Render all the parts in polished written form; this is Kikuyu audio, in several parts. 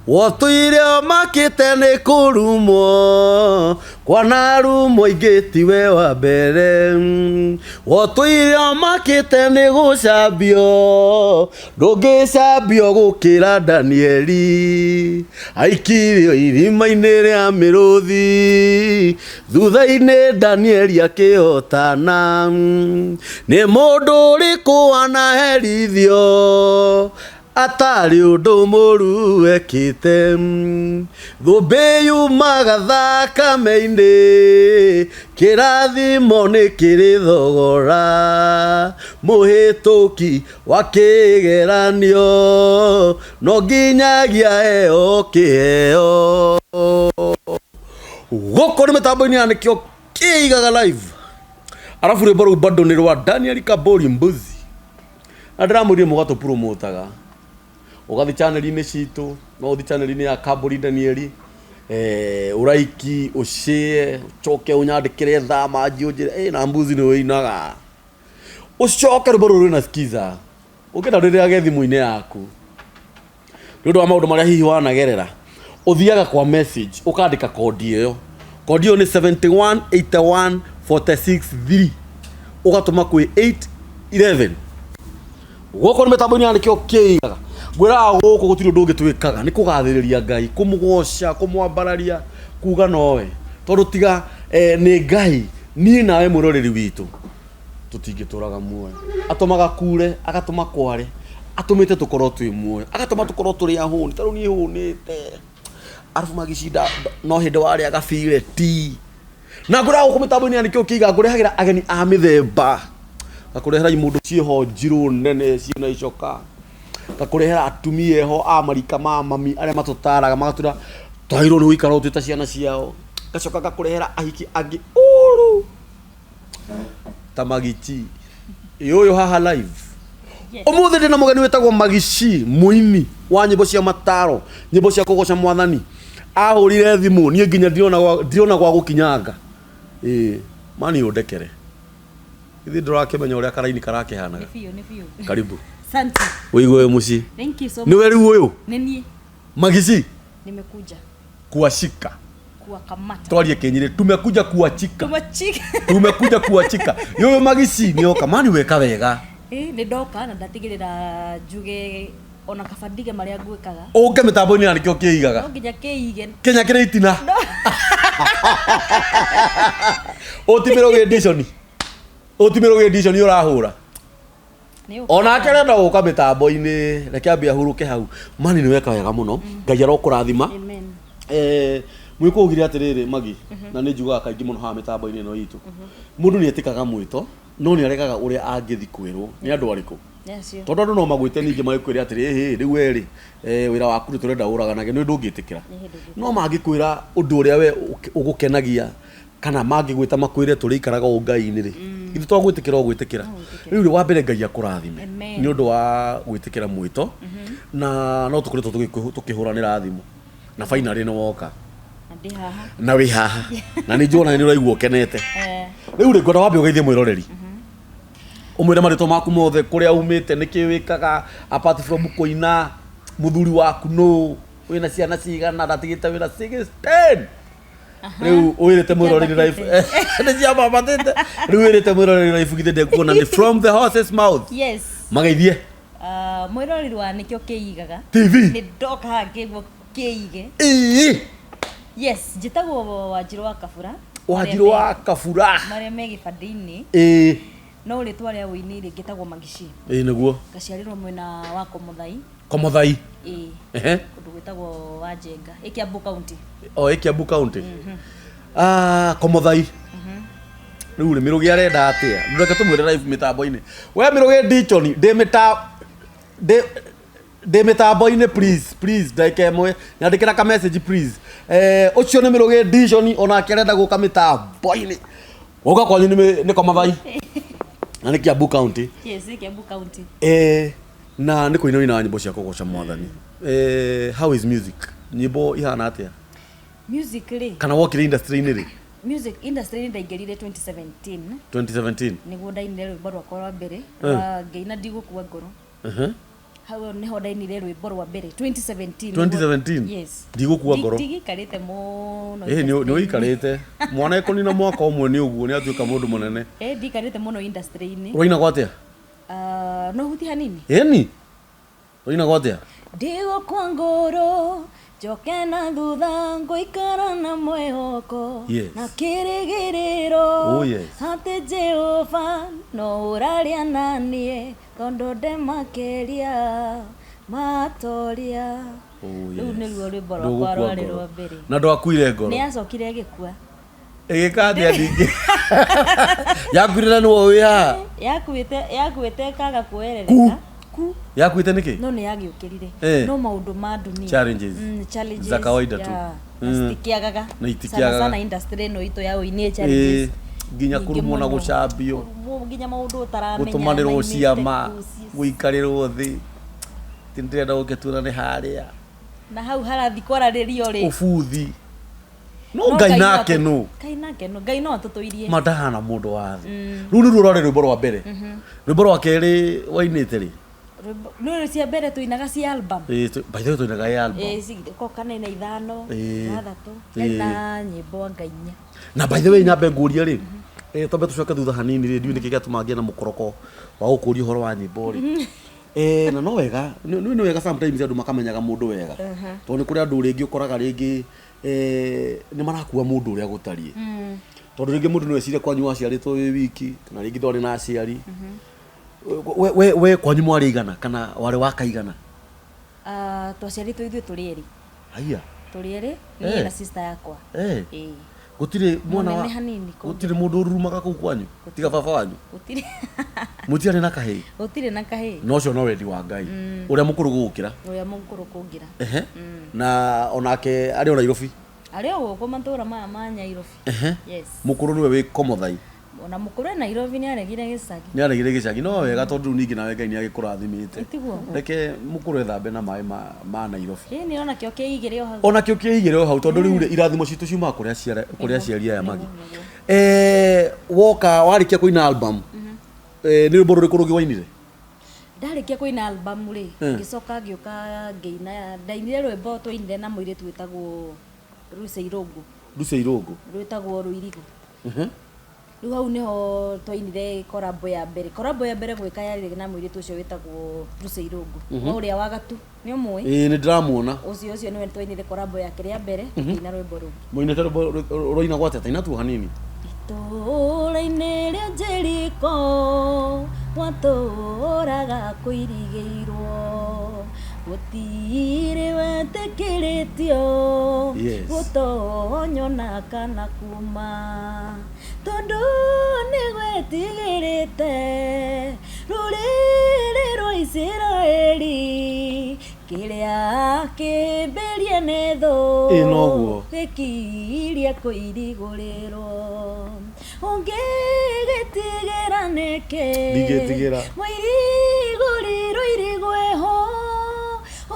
Wotũire ũmakĩte nĩ kũrumwo, kwanarumwo ingĩ tiwe wa mbere. Wotũire ũmakĩte nĩ gũcambio, ndũngĩcambio gũkĩra Danieli. Aikirio irima-inĩ rĩa mĩrũthi, thutha-inĩ Danieli akĩhotana. Nĩ mũndũ ũrĩkũ wanaherithio atarĩ ũndũ mũru ekĩte? Thũmbĩ yumaga thakame-inĩ, kĩrathimo nĩ kĩrĩ thogora. Mũhĩtũki wa kĩgeranio no nginyagia heo kĩheo. Gũkũ nĩ mĩtambo-inĩ ya nĩkĩo kĩigaga live. Arabu rwĩmbo rũu bado nĩ rwa Daniel Kabori Mbuzi. Na ndĩramwĩrire mũgatũpromotaga. Ũgathiĩ channel-inĩ citũ, no ũthiĩ channel-inĩ ya Kabori Daniel, ũraiki, ũshare, ũcoke ũnyandĩkĩre thaa manji ũnjĩre, ĩ na Mbuzi nĩ ũinaga. Ũcoke rwĩmbo rũrũ rwĩna skiza. Ũngĩenda rũrĩage thimũ-inĩ yaku. Nĩ ũndũ wa maũndũ marĩa hihi wanagerera, ũthiaga kwa message ũkandĩka kondi ĩyo. Kondi ĩyo nĩ 71 81 46 3 ũgatũma kwĩ 811. Gũkũ nĩ mĩtambo-inĩ ya nĩkĩo kĩigaga. Ngwĩraga gũkũ gũtirĩ ũndũ ũngĩ twĩkaga, nĩ kũgathĩrĩria Ngai, kũmũgoca, kũmwambararia, kuga nowe. Tondũ tiga nĩ Ngai, niĩ nawe mwĩroreri witũ, tũtingĩtũraga muoyo. Atũmaga kure, agatũma kware, atũmĩte tũkorwo twĩ muoyo, agatũma tũkorwo tũrĩ ahũni. Ta rĩu niĩ hũnĩte, arabu magicinda no hĩndĩ warĩaga bireti. Na ngwĩraga gũkũ mĩtambo-inĩ ya nĩkĩo kĩiga ngũrehagĩra ageni a mĩthemba. Ngakũrehera imũndũ ciĩho njirũ nene ciĩna icoka. Ngakũrehera atumia eho a marika ma mami arĩa matũtaraga magatwĩra twagĩrĩirwo nĩ gũikara ũũ twĩ ta ciana ciao. Ngacoka ngakũrehera ahiki angĩ ũru ta Magichi. Ĩ ũyũ haha live. Ũmũthĩ ndĩ na mũgeni wĩtagwo Magichi, mũini wa nyĩmbo cia mataro, nyĩmbo cia kũgoca mwathani. Ahũrire thimũ niĩ nginya ndirona gwa gũkinyanga. Ĩ mani ũndekere. Githĩ ndũrakĩmenya ũrĩa karaini karakĩhanaga? Nĩ biũ, nĩ biũ. Karibu. Asante. Wĩigue wĩ mũciĩ. Thank you so much. Nĩwe rĩu ũyũ? Nĩ niĩ. Magichi. Nimekuja. Kuwashika. Kuwakamata. Twarie Kĩnyĩrĩ. Tumekuja kuwachika. Tumachika. Tumekuja kuwachika. Yoyo Magici nĩoka. Mani weka wega. Ĩ, nĩ ndoka na ndatigĩrĩra njuge ona kaba ndige marĩa ngwĩkaga. Ũke mĩtambo-inĩ ya nĩkĩo kĩigaga. No nginya kĩige. Kenya kĩrĩ itina. Ũtimĩrwo gĩ edition. Ũtimĩrwo gĩ edition ũrahũra. Onake arenda gũka mĩtambo-inĩ, reke ambe ahurũke hau. Mani nĩ weka wega mũno, Ngai arokũrathima. Amen. Mwĩkũ ugire atĩrĩrĩ Magi, na nĩ njugaga kaingĩ mũno haha mĩtambo-inĩ ĩno itũ, mũndũ nĩ etĩkaga mwĩto no nĩ aregaga ũrĩa angĩthi kwĩrwo nĩ andũ arĩkũ. Nĩ acio. Tondũ andũ no magwĩte ningĩ magĩkwĩre atĩrĩ, ĩhĩ rĩu we rĩ, wĩra waku rĩ tũrenda ũraganage, nĩ ndũngĩtĩkĩra. Nĩ hĩndĩ ũngĩtĩkĩra. No mangĩkwĩra ũndũ ũrĩa we ũgũkenagia kana mangĩgwĩta makwĩre tũrĩikaraga ũũ Ngai-inĩ rĩ, ithuĩ to gwĩtĩkĩra ũgwĩtĩkĩra. Rĩu rĩ, wa mbere Ngai akũrathime Amen. nĩ ũndũ wa gwĩtĩkĩra mwĩto, na no tũkoretwo tũkĩhũranĩra thimũ na finally nĩ woka. Na ndĩ haha. Na wĩ haha. Na nĩ njũĩ ona nĩ ũraigua ũkenete. Eh. Rĩu rĩ, ngwenda wambe ũgeithie mwĩroreri. Ũmwĩre marĩtwa maku mothe, kũrĩa umĩte, nĩkĩ wĩkaga, apart from kũina, mũthuri waku nũ, wĩna ciana cigana, ndatigĩte wĩra 16. Rĩu wĩrĩte mwĩroreri live. Nĩ ciamambatĩte. Rĩu wĩrĩte mwĩroreri live githĩ ndekuona nĩ from the horse's mouth. Yes. Mageithie. Mwĩroreri wa nĩkĩo kĩigaga. TV. Nĩ ndoka haha ngĩguo kĩige. Ĩĩ. Yes, njĩtagwo Wanjirũ wa Kabura. Wanjirũ wa Kabura. Marĩa me gĩbandĩ-inĩ. Ĩĩ. No rĩtwa rĩa ũini rĩ ngĩtagwo Magici. Ĩĩ nĩguo. Ngaciarĩrwo mwena wa Komothai. Komothai. Ĩĩ. Ehe. Kũndũ gwĩtagwo Wanjenga. Ĩ Kiambu County. O ĩ Kiambu County. Ah, Komothai. Rĩu rĩ Mĩrũgĩ arenda atĩa? Reke tũmwĩre live mĩtambo-inĩ. We Mĩrũgĩ Dichoni, ndĩ mĩta ndĩ ndĩ mĩtambo-inĩ please, please ndagĩka ĩmwe. Nyandĩkĩra ka message please. Ũcio nĩ Mĩrũgĩ Dichoni onake arenda gũka mĩtambo-inĩ. Gũka kwanyu nĩ Komothai. Na nĩ Kiambu County. Yes, nĩ Kiambu County. Na nĩ kũina ũinaga nyĩmbo cia kũgoca mwathani. How is music? Nyĩmbo ihana atĩa? Music rĩ. Kana wokire industry-inĩ rĩ? Music industry-inĩ ndaingĩrire 2017. 2017. Nĩguo ndainire rwĩmbo rwakwa rwa mbere, rwa ngĩina ndigũkua ngoro. Hau nĩho ndainire rwĩmbo rwa mbere 2017. 2017? Yes. Ndigũkua ngoro. Ndigikarĩte mũno. Ĩĩ, nĩ industry-inĩ. ũikarĩte mwana ekũnina mwaka ũmwe nĩ ũguo nĩ atuĩka mũndũ mũnene. Eh, ndikarĩte mũno industry-inĩ. Ũraina atĩa? Ah, no huti hanini. Ĩni, ũraina atĩa? Ndigũkua ngoro njoke na thutha, ngũikara na mwĩhoko na kĩrĩgĩrĩro Oh, yes. atĩ Jehova no ũraria na niĩ, tondũ ndemakĩria matoria. Oh, Rĩu yes. nĩruo rwĩmbo rwakwa Ndũgũkua rwarĩ ngoro. rwa mbere. Na ndwakuire ngoro? Nĩ yacokire ĩgĩkua. Ĩgĩka atĩa ningĩ? Yakuire na nĩwe wĩ haha? Yakuĩte ĩkaga Ku. kuoerereka ku. Yakuĩte nĩkĩ? No nĩ yagĩũkĩrire. No maũndũ ma dunia. Challenges. Challenges Za kawaida tu. Yeah. Na citikĩagaga. Na itikĩagaga. Sana sana industry ĩno itũ ya ũini challenges Nginya nyingĩ kũrumwo na mũno. gũcambio. Kũrumwo, nginya maũndũ ũtaramenya Gũtũmanĩrwo maumĩte ciama, kũ, gũikarĩrwo thĩ, ti ndĩrenda gũke tuonane harĩa. Na hau harathi kwararĩrio rĩ. Ũbuthi no. No Ngai no nake nũ. Ngai nake nũ, Ngai no atũtũirie. Ma ndahana mũndũ wa thĩ. Rĩu nĩruo rwarĩ rwĩmbo rwa mbere. Rwĩmbo rwa kerĩ wainĩte rĩ? Rwĩmbo cia mbere tũinaga cia album. Ĩĩ, by the way tũinaga ĩ album. Ĩĩ, ko kana ina ithano, ithathatũ, na nyĩmbo anga inya. Na by the way nyambe ngũrie rĩ, twambe tũcoke thutha hanini rĩ, ndiũĩ nĩkĩ gĩatũma ngĩe na mũkoroko wa gũkũria ũhoro wa nyĩmbo rĩ. Na no wega, nĩ wega sometimes andũ makamenyaga mũndũ wega, tondũ nĩ kũrĩ andũ rĩngĩ ũkoraga rĩngĩ nĩ marakua mũndũ ũrĩa gũtariĩ, tondũ rĩngĩ mũndũ no ecirie kwanyu waciarĩtwo wĩ wiki, kana rĩngĩ ndwarĩ na aciari. We kwanyu mwarĩ igana kana warĩ wa kaigana? Ah, twaciarĩtwo ithuĩ tũrĩ erĩ. Haiya. Tũrĩ erĩ, niĩ na sister yakwa. Ĩĩ. Gũtirĩ mwana wa Mũnene hanini kũngĩra. Gũtirĩ mũndũ ũrurumaga kũu kwanyu tiga baba wanyu? Gũtirĩ. Mũtiarĩ na kahĩĩ? Gũtirĩ na kahĩĩ. Na ũcio no wendi wa Ngai, ũrĩa mũkũrũ gũgũkĩra? Ũrĩa mũkũrũ kũngĩra. Ehe. Na onake arĩ o Nairobi? Arĩ o gũkũ matũra maya ma Nyairobi. Yes. Mũkũrũ nĩwe wĩ Komothai? Ona mũkũrũ e Nairobi, nĩ aregire gĩcagi. Nĩ aregire gĩcagi. No wega, tondũ rĩu ningĩ nawe Ngai nĩ agĩkũrathimĩte. Tiguo? Reke mũkũrũ ethambe na maĩ ma Nairobi. Ĩĩ, nĩ onakĩo kĩigĩre o hau. Ona kĩo kĩigĩre o hau, tondũ rĩu rĩ, irathimo citũ ciumaga kũrĩ kũrĩ aciari aya magi. Woka warĩkia kũina album, nĩ rwĩmbo rũrĩkũ rũngĩ wainire? Ndarĩkia kũina album rĩ, ngĩcoka ngĩũka ngĩina, ndainire rwĩmbo twainire na mũirĩtu wĩtagwo Lucy Irũngũ. Lucy Irũngũ. Rwĩtagwo Rũirigo. Rĩu hau nĩho twainire collabo ya mbere. Collabo ya mbere gwĩka yarĩ na mũirĩtu ũcio wĩtagwo Lucy Irũngũ, o ũrĩa wa Gatu, nĩ ũmũĩ? Ĩĩ, nĩ ndĩramuona. Ũcio nĩwe twainire collabo yake rĩa mbere, tũkĩina rwĩmbo rũu. Mũinĩte rwĩmbo rũrainagwo atĩa? Taina tu hanini. Itũũra-inĩ rĩa Jeriko gwatũũraga kũirigĩirwo, gũtirĩ wetĩkĩrĩtio gũtonywo na kana kuma, tondũ nĩ gwĩtigĩrĩte rũrĩrĩ rwa Isiraeli, kĩrĩa kĩmbĩrie nĩ thũ Ĩ, noguo. gĩkirie kũirigũrĩrwo. Ũngĩgĩtigĩra nĩkĩ? Ndingĩtigĩra. Mũirigũri rũirigwe ho,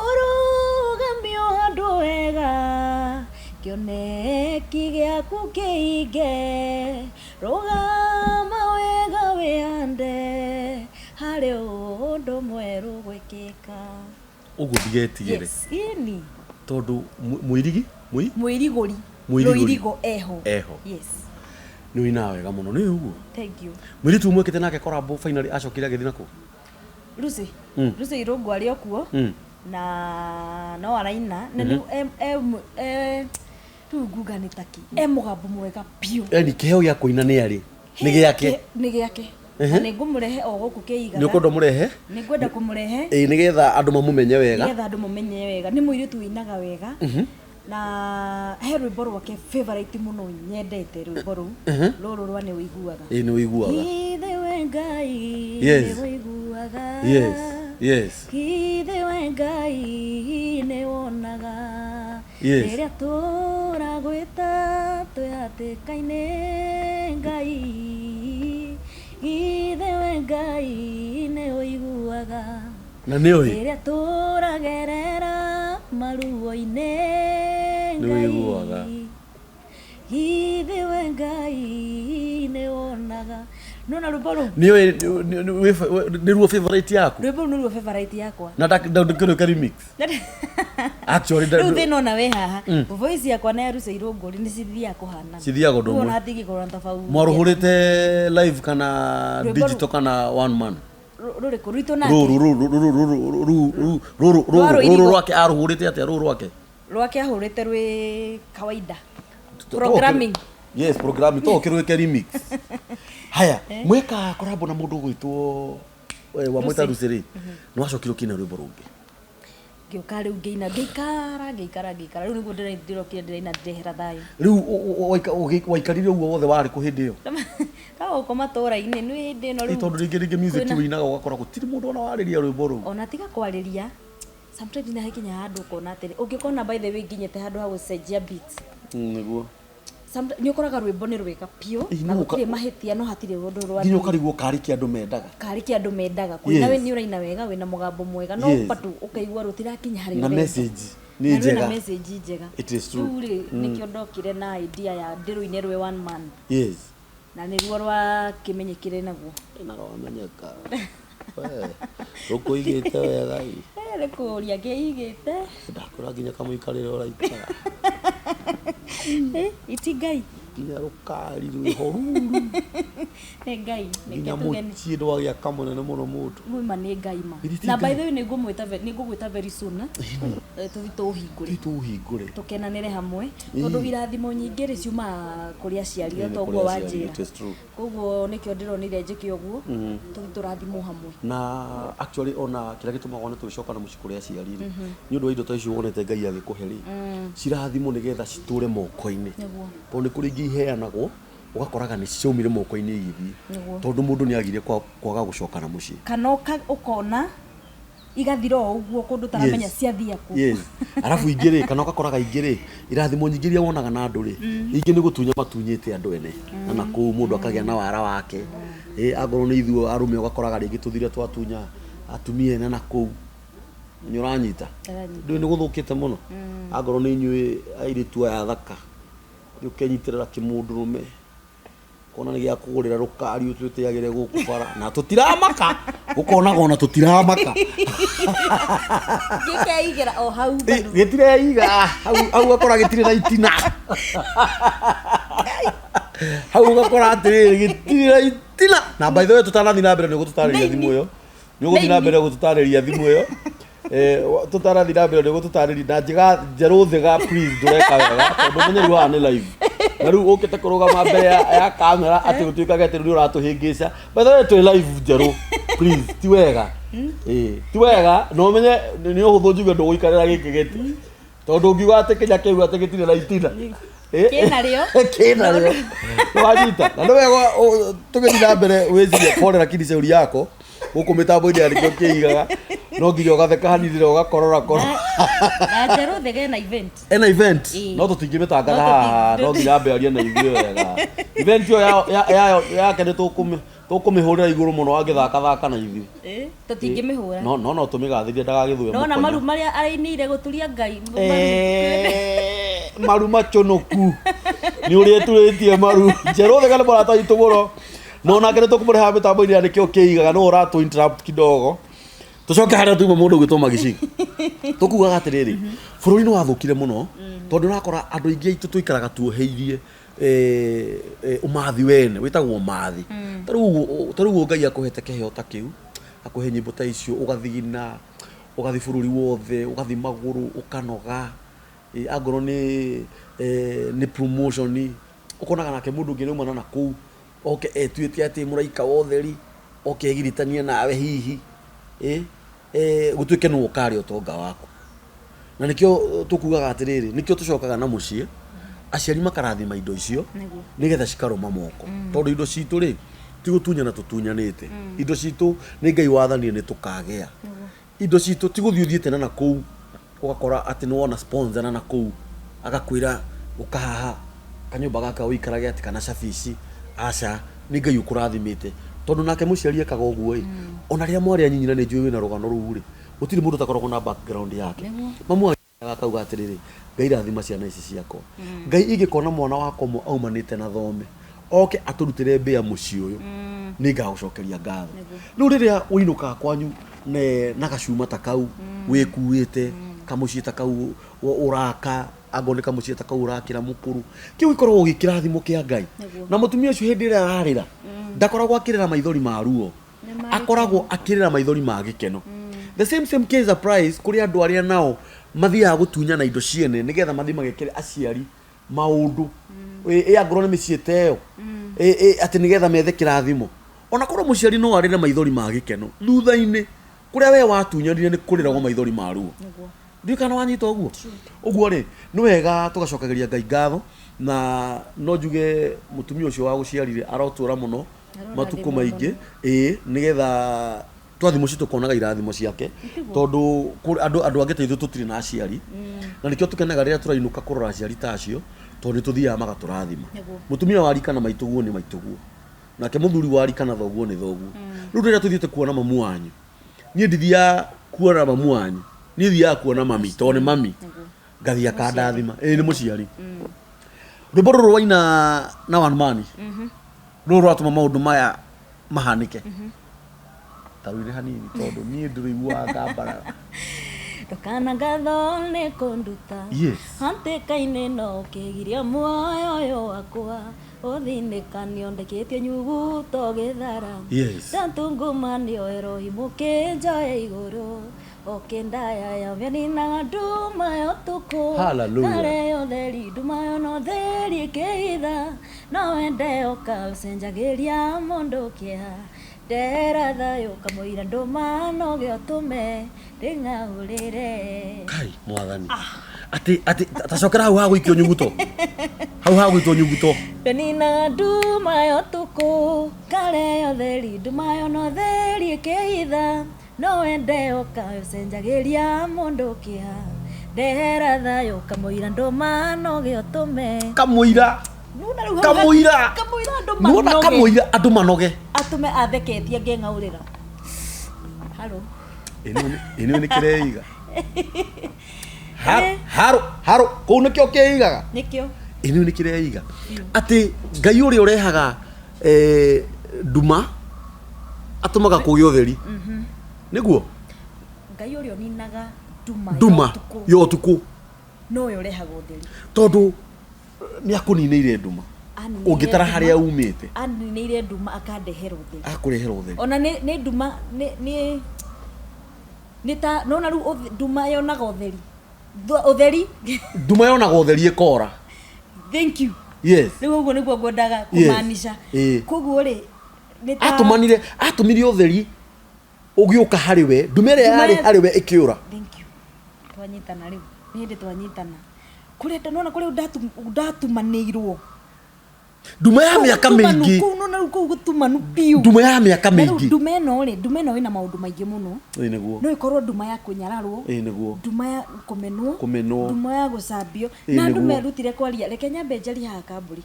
ũrũgamio handũ wega, kĩoneki gĩaku kĩinge, rũgama wega wĩhande harĩ ũndũ mwerũ gwĩkĩka. Ũguo ndigetigĩre? Yes, ĩni. Tondũ mũirigi mũi Mwĩrigũri. Mũirigũri. Rũirigo eho. Eho. Yes. Nĩ ũinaga wega mũno, nĩ ũguo? Thank you. Mũirĩtu mwĩkĩte nake collabo finally acokire agĩthiĩ nakũ? Lucy. Lucy Irũngũ arĩ o kuo. Na no araina na rĩu rĩu nguga nĩ taki e mũgambo mwega biũ. Yani kĩheo gĩa kũina nĩ arĩ nĩ gĩake. Nĩ gĩake, na nĩ ngũmũrehe o gũkũ kĩigaga. Nĩ ũkwenda ũmũrehe? Nĩ ngwenda kũmũrehe. Ĩĩ, nĩgetha andũ mamũmenye wega. Nĩgetha andũ mũmenye wega nĩ mũirĩtu wĩinaga wega, na he rwĩmbo rwake favorite mũno, nyendete rwĩmbo rũu rũrũ rwa nĩ ũiguaga. Ĩĩ, nĩ ũiguaga. Ithe we Ngai nĩ ũiguaga. Ithe we Ngai nĩ wonaga. Rĩrĩa tũragwĩta twĩ hatĩka-inĩ, Ngai, ithe we Ngai nĩ ũiguaga. Na nĩ ũĩ. Rĩrĩa tũragerera maruo-inĩ, Nĩ Ngai, ũiguaga. ithe we Ngai nĩ wonaga. Nona rwĩmbo rũu. Nĩũĩ nĩruo favorite yaku. Rwĩmbo rũu nĩruo favorite yakwa. Na ndakĩrwĩka remix. Actually Rĩu thĩna ona wĩ haha, voice yakwa na ya Lucy Irũngũ rĩ, nĩ cithiaga kũhanana. Cithiaga ũndũ Rĩu ũmwe. ona hatingĩkorwo na tofauti. Mwarũhũrĩte live kana Rwĩmbo digital kana one man? Rũrĩkũ rwitũ nake? Rũrũ rũrũ rũrũ rũrũ rũrũ rũrũ Rwa rũrũ Rũirigo. rwake arũhũrĩte atĩa rũrũ rwake? Rwake ahũrĩte rwĩ kawaida. Programming. Yes, programming. To ũkĩrwĩke remix. Haya, mweka korabo na mũndũ ũgwĩtwo wamwĩta Lucy rĩ, nĩ wacokire ũkĩina rwĩmbo rũngĩ. Ngĩũka rĩu ngĩina, ngĩikara ngĩikara ngĩikara, rĩu nĩguo ndĩrokire ndĩraina ndĩrehera thayũ. Rĩu waikarire ũguo wothe warĩ kũ hĩndĩ ĩyo? Ka gũkũ matũra-inĩ nĩ hĩndĩ ĩno Ĩ rĩu. tondũ rĩngĩ rĩngĩ music kwĩna- wĩinaga ũgakora gũtirĩ mũndũ ona warĩria rwĩmbo rũu. Ona tiga kwarĩria, sometimes nĩ hakinya handũ ũkona atĩrĩ, ũngĩkona by the way nginyĩte handũ ha gũcenjia beats. Nĩguo. Nĩ ũkoraga rwĩmbo nĩ rwega biũ Ĩ, na no gũtirĩ mahĩtia, no hatirĩ ũndũ Nginya rwathiĩ. ũkarigwo karĩ kĩ andũ mendaga. Karĩ kĩ andũ mendaga. Kũina Yes. nĩ ũraina wega, wĩna mũgambo mwega, no Yes. bado ũkaigua rũtirakinya harĩa Na ũrenda. message nĩ Na rwĩna njega. message njega. It is true. Rĩu rĩ, nĩkĩo ndokire na idea ya ndĩrũine rwĩ one man. Yes. Na nĩruo rwakĩmenyekire naguo. Na rwamenyeka. We, rũkũigĩte wega ĩ. Nĩ kũũria ngĩigĩte. Ndakũra nginya kamũikarĩre ũraikara. Iti Ngai. Nginya rũkari rwĩho ruru. Nĩ Ngai. Nginya Reke tuge nĩ- mũciĩ ndwagĩaka mũnene mũno mũndũ. Mwima nĩ Ngai ma. Githĩ ti Na by Ngai? the way nĩngũgwĩta very soon. Tũthiĩ tũũhingũre. Tũũhingũre. Tũkenanĩre hamwe tondũ irathimo nyingĩ rĩ ciumaga kũrĩ aciari Ĩĩ, o nĩ ta ũguo kũrĩ aciari, wanjĩra. it is true. Koguo nĩkĩo ndĩronire njĩke ũguo, tũthiĩ tũrathimwo hamwe. Na actually ona kĩrĩa gĩtũmaga one tũgĩcoka na mũciĩ kũrĩ aciari rĩ, nĩ ũndũ wa indo ta icio wonete Ngai agĩkũhe rĩ, cirathimwo nĩgetha citũre moko-inĩ. Nĩguo. Tondũ nĩ kũrĩ ingĩ iheanagwo ũgakoraga nĩ ciaumire moko-inĩ igĩthiĩ. Nĩguo. Tondũ mũndũ nĩ agire kwaga gũcoka na mũciĩ. Kana ũkona igathira o ũguo kũndũ ũtaramenya Yes. ciathia kũ. Yes. Arabu ingĩ rĩ, kana ũgakoraga ingĩ rĩ, irathimo nyingĩ iria wonaga na andũ rĩ, ingĩ nĩ gũtunya matunyĩte andũ ene. Na nakũu mũndũ akagĩa na wara wake. Angorwo nĩ ithuĩ arũme ũgakoraga rĩngĩ tũthire twatunya atumia ene nakũu. Nĩ ũranyita? Ndĩranyita. Ndũĩ nĩ gũthũkĩte mũno. Angorwo nĩ inyuĩ airĩtu aya athaka, nĩ ũkenyitĩrĩra kĩmũndũrũme. Kona nĩ gĩa kũgũrĩra rũkari ũtwĩtĩagĩre gũkũ bara. Na tũtiramaka. Ũkonaga ona tũtiramaka. Gĩkeigĩra o hau bado. Gĩtireiga hau ũgakora gĩtirĩ na itina. Hau ũgakora atĩrĩrĩ gĩtirĩ na itina. Na by the way tũtanathiĩ na mbere nĩ ũgũtũtarĩria thimũ ĩyo. Nĩ ũgũthiĩ na mbere gũtũtarĩria thimũ ĩyo. Tũtanathiĩ na mbere nĩ ũgũtũtarĩria na njĩra njerũ thega please ndũreka wega tondũ ũmenye rĩu haha nĩ live. Na rĩu ũkĩte kũrũgama mbere ya kamera atĩ ũtuĩkage atĩ rĩu nĩ ũratũhĩngĩca. By the way twĩ live njerũ please ti wega. Ti wega na ũmenye nĩ ũhũthũ njuge ndũgũikarĩra gĩkĩ gĩtĩ. Tondũ ũngiuga atĩ kĩnya kĩu atĩ gĩtirĩ na itina. Kĩna rĩo. Kĩna rĩo. Nĩwanyita. Na nĩ wega tũgĩthiĩ na mbere wĩcirie pole lakini shauri yako. Gũkũ mĩtambo-inĩ ya nĩkĩo kĩigaga. No nginya ũgatheka hanini na ũgakorora korora. Na njerũ thega ena event. Ena event. Ĩĩ. No tũtingĩmĩtangatha No haha, no nginya ambe arie na ithuĩ wega. Event ĩyo yake nĩ tũkũmĩhũrĩra igũrũ mũno angĩthakathaka na ithuĩ. Tũtingĩmĩhũra. No, no, no tũmĩgathĩrie ndagagĩthũe Nona mũkonyo. maru marĩa arainĩire gũturia Ngai. Maru maconoku. Nĩ ũrĩa ĩturĩtie maru. Njerũ thega nĩ mũrata witũ mũno. No nake nĩ tũkũmũreha mĩtambo-inĩ ya nĩkĩo kĩigaga, no ũratũ interrupt kidogo. Tũcoke harĩa tuma mũndũ ũgwĩtwo Magicigi. Tũkugaga atĩrĩrĩ, bũrũri nĩ wathũkire mũno, tondũ ũrakora andũ aingĩ aitũ tũikaraga tuoheirie ũmathi wene, wĩtagwo ũmathi. Ta rĩu ũguo Ngai akũhete kĩheo ta kĩu, akũhe nyĩmbo ta icio, ũgathigina, ũgathiĩ bũrũri wothe, ũgathiĩ magũrũ, ũkanoga. Angorwo nĩ promotion, ũkonaga nake mũndũ ũngĩ nĩaumana na kũu, oke etuĩte atĩ mũraika wa ũtheri, oke egiritanie nawe hihi. Gũtuĩke nĩwe ũkarĩa ũtonga waku. Na nĩkĩo tũkugaga atĩrĩrĩ, nĩkĩo tũcokaga na mũciĩ, aciari makarathima indo icio, nĩgetha cikarũma moko. Tondũ indo citũ rĩ, ti gũtunyana tũtunyanĩte. Indo citũ nĩ Ngai wathanire nĩ tũkagĩa. Indo citũ ti gũthiĩ ũthiĩte na nakũu, ũgakora atĩ nĩ wona sponsor na nakũu, agakwĩra ũka haha, kanyũmba gaka ũikarage atĩ kana cabici, aca, nĩ Ngai ũkũrathimĩte. Tondũ nake mũciari ekaga ũguo ĩ, ona rĩrĩa mwarĩ anyinyi na nĩ njũĩ wĩna rũgano rũu rĩ, gũtirĩ mũndũ ũtakoragwo na background yake. Mamu akauga atĩrĩrĩ, Ngai rathima ciana ici ciakwa. Ngai ingĩkona mwana wakwa ũmwe aumanĩte na thome, Oke atũrutĩre mbĩa mũciĩ ũyũ, nĩ ngagũcokeria ngatho. Rĩu rĩrĩa ũinũkaga kwanyu na gacuma ta kau wĩkuĩte, kamũciĩ ta kau ũraka, angorwo nĩ kamũciĩ ta kau ũrakĩra mũkũrũ, kĩu gĩkoragwo gĩ kĩrathimo kĩa Ngai. Na mũtumia ũcio hĩndĩ ĩrĩa ararĩra, ndakoragwo akĩrĩra maithori ma ruo, Nĩ ma. Akoragwo akĩrĩra maithori ma gĩkeno. The same same case applies kũrĩ andũ arĩa nao mathiaga gũtunyana indo ciene nĩgetha mathiĩ magekĩre aciari maũndũ. Ĩ angorwo nĩ mĩciĩ ta ĩyo, ĩ atĩ nĩgetha methe kĩrathimo. Ona korwo mũciari no arĩre maithori ma gĩkeno, thutha-inĩ kũrĩa we watunyanire nĩ kũrĩragwo maithori ma ruo. Ndiũĩ kana wanyita ũguo. Ũguo rĩ, nĩ wega tũgacokagĩria Ngai ngatho, na no njuge mũtumia ũcio wagũciarire arotũra mũno matukũ Arorathimwo. Maingĩ, ĩĩ, nĩgetha twathiĩ mũciĩ tũkonaga irathimo ciake, tondũ andũ angĩ ta ithuĩ tũtirĩ na aciari, na nĩkĩo tũkenaga rĩrĩa tũrainũka kũrora aciari ta acio, tondũ nĩ tũthiaga magatũrathima. Mũtumia wa rika na maitũguo nĩ maitũguo, nake mũthuri wa rika na thoguo nĩ thoguo. Rĩu rĩrĩa tũthiĩte kuona mamu wanyu, niĩ ndithiaga kuona mamu wanyu, niĩ thiaga kuona mami tondũ nĩ mami. Ngathiĩ akandathima. Ĩĩ, nĩ mũciari. Rwĩmbo rũrũ waina na One Man, rũrũ rũratũma maũndũ maya mahanĩke, ta rũire hanini, tondũ niĩ ndĩrũiguaga ngambarara. Ndũkana ngatho nĩ kũnduta hatĩka-inĩ, no ũkĩgiria muoyo ũyũ wakwa ũthinĩkanio, ndĩkĩtie nyuguto gĩthara. Ndatungumania Erohimu kĩnjoe igũrũ, ũkĩndaya yavyaninaga nduma ya ũtukũ. Hallelujah. Kare ũtheri nduma yo no theri ĩkĩhitha, no wende ũka ũcenjagĩria mũndũ kĩeha, ndehera thayũ kamũira ndũma noge ũtũme ndĩng'aũrĩre. Kai mwathani, atĩ tacokera hau hagũikio nyuguto, hau hagũitwo nyuguto. Nina nduma ya ũtukũ, kare ũtheri nduma yo no theri ĩkĩhitha, no wende ũka ũcenjagĩria mũndũ kĩeha, ndehera thayũ kamũira ndũma noge ũtũme. Kamũira. Nĩwona rĩu hau? Kamũira. Kamũira andũ Nĩwona? manoge. Kamũira andũ manoge. Atũme atheketie ngĩng'aũrĩra haro. Ĩnĩ nĩ kĩreiga haro haro kũu nĩkĩo kĩigaga. Nĩkĩo. Ĩnĩ nĩ kĩreiga atĩ Ngai ũrĩa ũrehaga nduma atũmaga kũgĩa ũtheri, nĩguo? Ngai ũrĩa ũninaga nduma nduma ya ũtukũ ya ũtukũ nowe ũrehaga ũtheri. Tondũ nĩ akũninĩire nduma. Aninĩire Ũngĩtara nduma. Harĩa umĩte. Aninĩire nduma akandehera ũtheri. Akũrehera ũtheri. Ona nĩ nduma nĩ ta nona rĩu nduma yonaga ũtheri. Ũtheri. Nduma yonaga ũtheri ĩkora. Thank you. Rĩu ũguo nĩguo ngwendaga kũmaanisha. Koguo rĩ, nĩ ta Atũmanire, atũmire ũtheri ũgĩũka harĩ we, nduma ĩrĩa Nduma yarĩ harĩ we ĩkĩũra. Thank you. Twanyitana rĩu, nĩ hĩndĩ twanyitana. Kũrĩa nona kũrĩa ndatumanĩirwo. Nduma ya mĩaka Gũtumanu mĩingĩ. Kũu nona rĩu kũu gũtumanu biũ. Nduma ya mĩaka Na rĩu mĩingĩ. nduma ĩno rĩ, nduma ĩno ĩna maũndũ maingĩ mũno. Ĩĩ nĩguo. No ĩkorwo nduma ya kũnyararwo, Ĩĩ nĩguo. nduma ya kũmenwo, Kũmenwo. nduma ya gũcambio. Ĩĩ Na andũ nĩguo. merutire kwaria. Reke nyambe njarie haha kambũri.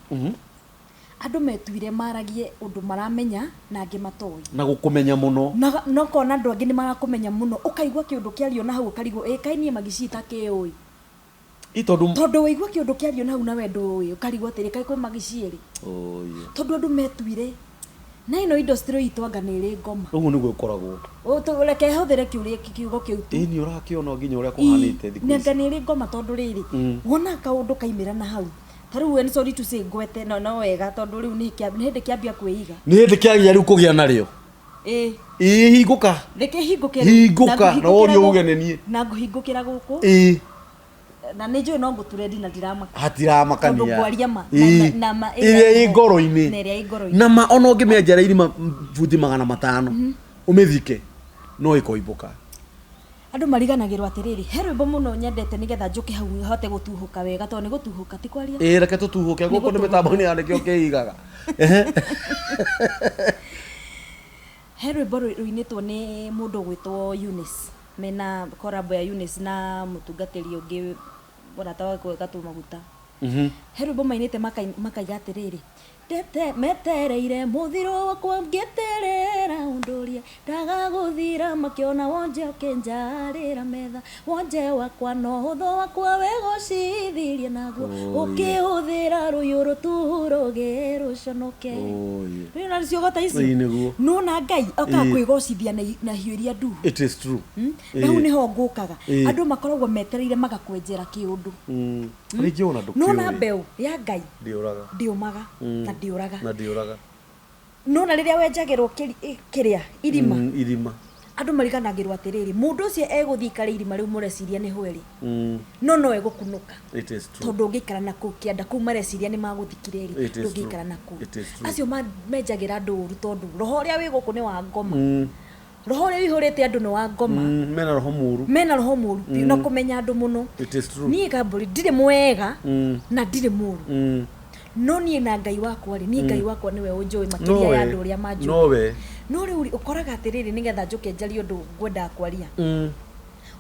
Andũ metuire maragie ũndũ maramenya na angĩ matoĩ. Na gũkũmenya mũno. Na na ũkona andũ angĩ nĩ marakũmenya mũno, ũkaigua kĩũndũ kĩario na hau ũkarigwo, ĩ kaĩ niĩ Magicii itakĩũĩ? Ĩ tondũ Tondũ waigua kĩũndũ kĩario na hau na we ndũĩ, ũkarigwo atĩrĩ, kaĩ kwĩ Magicii rĩ? Oye. Tondũ andũ metuire na ĩno industry itũ anga nĩ ĩrĩ ngoma. Ũguo nĩguo ĩkoragwo. Reke hũthĩre kĩũria kiugo kĩu tu. Ĩ nĩ ũrakĩona nginya ũrĩa kũhanĩte thikũ Nanga ici. nĩ ĩrĩ ngoma, tondũ rĩrĩ, wona kaũndũ kaimĩra na hau ta rĩu, and sorry to say, ngwete no wega, tondũ rĩu nĩ hĩndĩ kĩambia kwĩiga. Nĩ hĩndĩ kĩagĩa rĩu kũgĩa narĩo. Ĩ. Ĩ hingũka. Reke hingũke. Hingũka, na worio uge nĩ niĩ. Na ngũhingũkĩra gũkũ. Na nĩ njũĩ no ngũturendi na ndiramaka. Hatiramakania. Tondũ ngwaria ma. Na ma ĩrĩa ĩ ngoro-inĩ. Na ĩrĩa ĩ ngoro-inĩ. Na ma ona ũngĩmĩenjera irima buti 500 ũmĩthike, no ĩkoimbũka. Andũ mariganagĩrwo atĩrĩrĩ, he rwĩmbo mũno nyendete, nĩgetha njũke hau hote gũtuhũka wega, tondũ nĩ gũtuhũka, ti kwaria. Ĩ reke tũtuhũke. Nĩ Gũkũ nĩ gũtuhũka. mĩtambo-inĩ ya nĩkĩo kĩigaga. He rwĩmbo rũinĩtwo nĩ mũndũ ũgwĩtwo Eunice, mena collab ya Eunice na mũtungatĩri ũngĩ mũrata wake gatũ maguta. He rwĩmbo mainĩte makaiga atĩrĩrĩ, Ndete metereire mũthiro wakwa ngĩeterera ũndũrie ndagagũthira makĩona wonje ũkĩnjarĩra metha wonje wakwa no ũthũ wakwa wegocithirie naguo. Oh, yeah. Ũkĩhũthĩra rũyũ rũturo rũconoke. Oh, yeah. Rĩu na ciugo ta icio. Ĩĩ, nĩguo. Nona Ngai okaga Ĩĩ. kwĩgocithia na hiũ iria nduhu. It is true. Na hau nĩho ngũkaga. Ĩĩ. Andũ makoragwo metereire magakwenjera kĩũndũ. Rĩngĩ ona ndũkĩũĩ. Nona mbeũ ya Ngai Ndĩũraga. ndĩũmaga na ndĩũraga. Na ndĩũraga. Nona rĩrĩa wenjagĩrwo kĩrĩa irima, Irima. Andũ mariganagĩrwo atĩrĩrĩ, mũndũ ũcio egũthiĩ ikare irima rĩu mũreciria nĩ hweri, no egũkunũka. It is true. Tondũ ũngĩikara na kũu kĩanda kũu mareciria nĩ magũthikire rĩ, It is ndũngĩikara true. na kũu. It is true. Acio menjagĩra andũ ũru tondũ roho ũrĩa wĩ gũkũ nĩ wa ngoma. Roho ũrĩa wĩihũrĩte andũ nĩ wa ngoma. Mena roho mũru. Mena roho mũru biũ na kũmenya andũ mũno. It is true. Niĩ Kambũri ndirĩ mwega na ndirĩ mũru. No niĩ na Ngai wakwa rĩ, niĩ Ngai wakwa nĩwe ũnjũĩ makĩria ya andũ ũrĩa manjũĩ. Nowe. No rĩu rĩ, ũkoraga atĩrĩrĩ, nĩgetha njũke njarie ũndũ ngwendaga kwaria,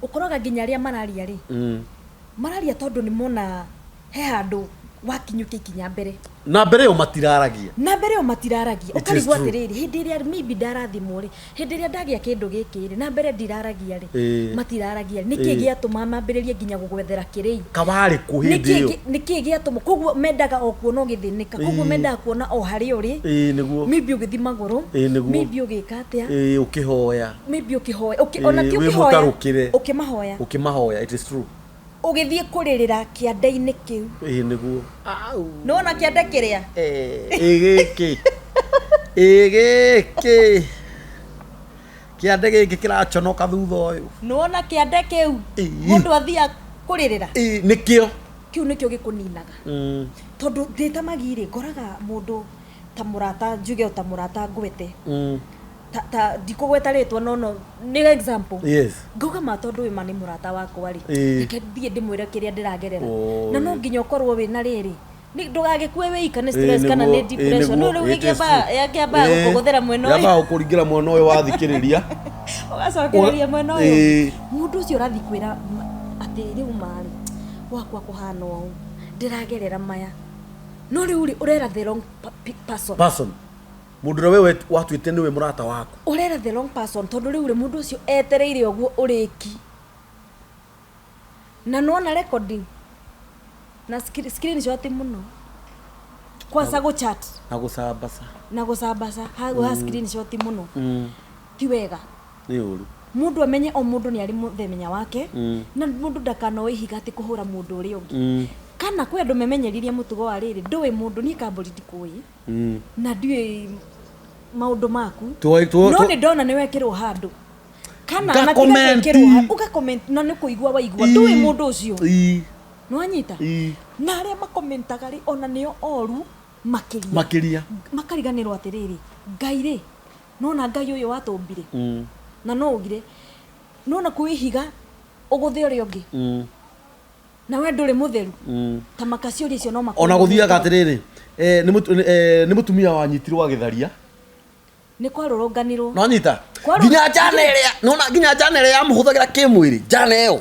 ũkoraga nginya arĩa mararia rĩ, mararia tondũ nĩ mona he handũ wakinyũkia ikinya mbere. Na mbere ĩyo matiraragia. Na mbere ĩyo matiraragia. It is Ũkarigwo true. atĩrĩrĩ, hĩndĩ ĩrĩa maybe ndarathimwo rĩ, hĩndĩ ĩrĩa ndagĩa kĩndũ gĩkĩ rĩ, na mbere ndiraragia rĩ, matiraragia rĩ, nĩkĩ gĩatũma mambĩrĩrie nginya gũgwethera kĩrĩi? Kawarĩ kũ hĩndĩ ĩyo? Nĩkĩ gĩatũma? Koguo mendaga o kuona ũgĩthĩnĩka, koguo mendaga kuona o harĩa ũrĩ. Ĩĩ, nĩguo. Maybe ũgĩthiĩ magũrũ. Ĩĩ, nĩguo. Maybe ũgĩka atĩa. Ĩĩ, ũkĩhoya. Maybe ũkĩhoya ona ti Ĩĩ, wĩ ũkĩhoya, mũtarũkĩre. ũkĩmahoya. Ũkĩmahoya. It is true. Ũgĩthiĩ kũrĩrĩra kĩanda-inĩ kĩu. Ĩĩ, nĩguo. Nĩwona kĩanda kĩrĩa? Ĩ gĩkĩ, ĩ gĩkĩ kĩande gĩkĩ kĩraconoka thutha ũyũ. Nĩwona kĩanda kĩu? Ĩĩ. Mũndũ athiaga kũrĩrĩra. Ĩ, nĩkĩo. Kĩu nĩkĩo gĩkũninaga. Tondũ ndĩ ta Magi rĩ, ngoraga mũndũ ta mũrata, njuge o ta mũrata ngwete, ta ndikũgweta rĩtwa, no nĩ example. Ngauga ma tondũ ũyũ ma nĩ mũrata wakwa rĩ, reke thiĩ ndĩmwĩre kĩrĩa ndĩragerera. Na no nginya ũkorwo wĩna rĩrĩ, ndũgagĩkue wĩika nĩ stress kana nĩ depression. No rĩu It is true. yakĩambaga gũkũgũthĩra mwena ũyũ. Yambaga gũkũringĩra mwena ũyũ wathikĩrĩria. Ũgacokereria mwena ũyũ. Mũndũ ũcio ũrathiĩ kwĩra atĩ rĩu marĩ wakwa kũhana ũũ, ndĩragerera maya, no rĩu rĩ, ũrera the wrong person. Person, mũndũ ũrĩa we watuĩte nĩwe mũrata waku. Ũrera the wrong person, tondũ rĩu rĩ, mũndũ ũcio etereire ũguo ũrĩki na nona recording na screenshot mũno kwanza gũchat Na gũcambaca. Na gũcambaca hau ha screenshot mũno ti wega. Nĩ ũru. Mũndũ amenye o mũndũ nĩ arĩ mũthenya wake, na mũndũ ndakanoe ihiga atĩ kũhũra mũndũ ũrĩa ũngĩ. Kana kwĩ andũ memenyeririe mũtugo wa rĩrĩ, ndũĩ mũndũ, niĩ Kambũri ndikũĩ na ndiũĩ maũndũ maku, no nĩ ndona nĩ wekĩrwo handũ kana na tiga Nga-comment. gwĩkĩrwo ũga-comment na nĩ kũigua waigua, ndũĩ mũndũ ũcio. Nĩwanyita? Ii. Na arĩa makomentaga rĩ, ona nĩo oru makĩria. Makĩria. Makariganĩrwo atĩrĩrĩ, Ngai rĩ, nona Ngai ũyũ watũmbire, na no ugire nona kwĩ ihiga ũgũthe ũrĩa ũngĩ, na we ndũrĩ mũtheru ta makaciũria icio no makorwo Ona gũthiaga nĩ- atĩrĩrĩ, nĩ mũtumia wanyitirwo agĩtharia. Nĩ kwarũrũnganirwo. Nonyita Kwarũ- nginya njana ĩrĩa nona, nginya njana ĩrĩa yamũhũthagĩra kĩmwĩrĩ, njana ĩyo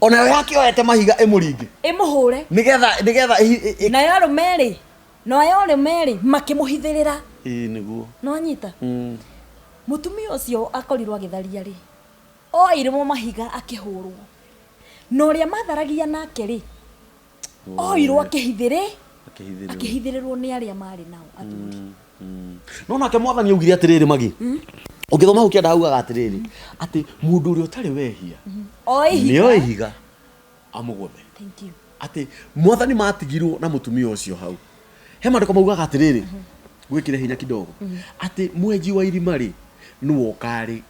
onayo yakĩoete mahiga ĩmũringe. Ĩmũhũre. Nĩgetha Nayo arũme rĩ, nayo arũme rĩ, makĩmũhithĩrĩra. Ĩĩ, nĩguo. Nĩwanyita? Mũtumia ũcio akorirwo agĩtharia rĩ, oirwo mahiga akĩhũrwo, na ũrĩa matharagia nake rĩ, oirwo akĩhithĩrĩ Akĩhithĩrĩrwo. Akĩhithĩrĩrwo nĩ arĩa marĩ nao athuri. No nake mwathani augire atĩrĩrĩ, Magi, ũngĩthoma hau kĩanda augaga atĩrĩrĩ, atĩ mũndũ ũrĩa ũtarĩ wehia o ihiga nĩo ihiga amũgũthe. Thank you. Atĩ mwathani matigirwo na mũtumia ũcio hau, he maandĩko maugaga atĩrĩrĩ, gwĩkĩre hinya kidogo, atĩ mwenji wa irima rĩ, nĩwe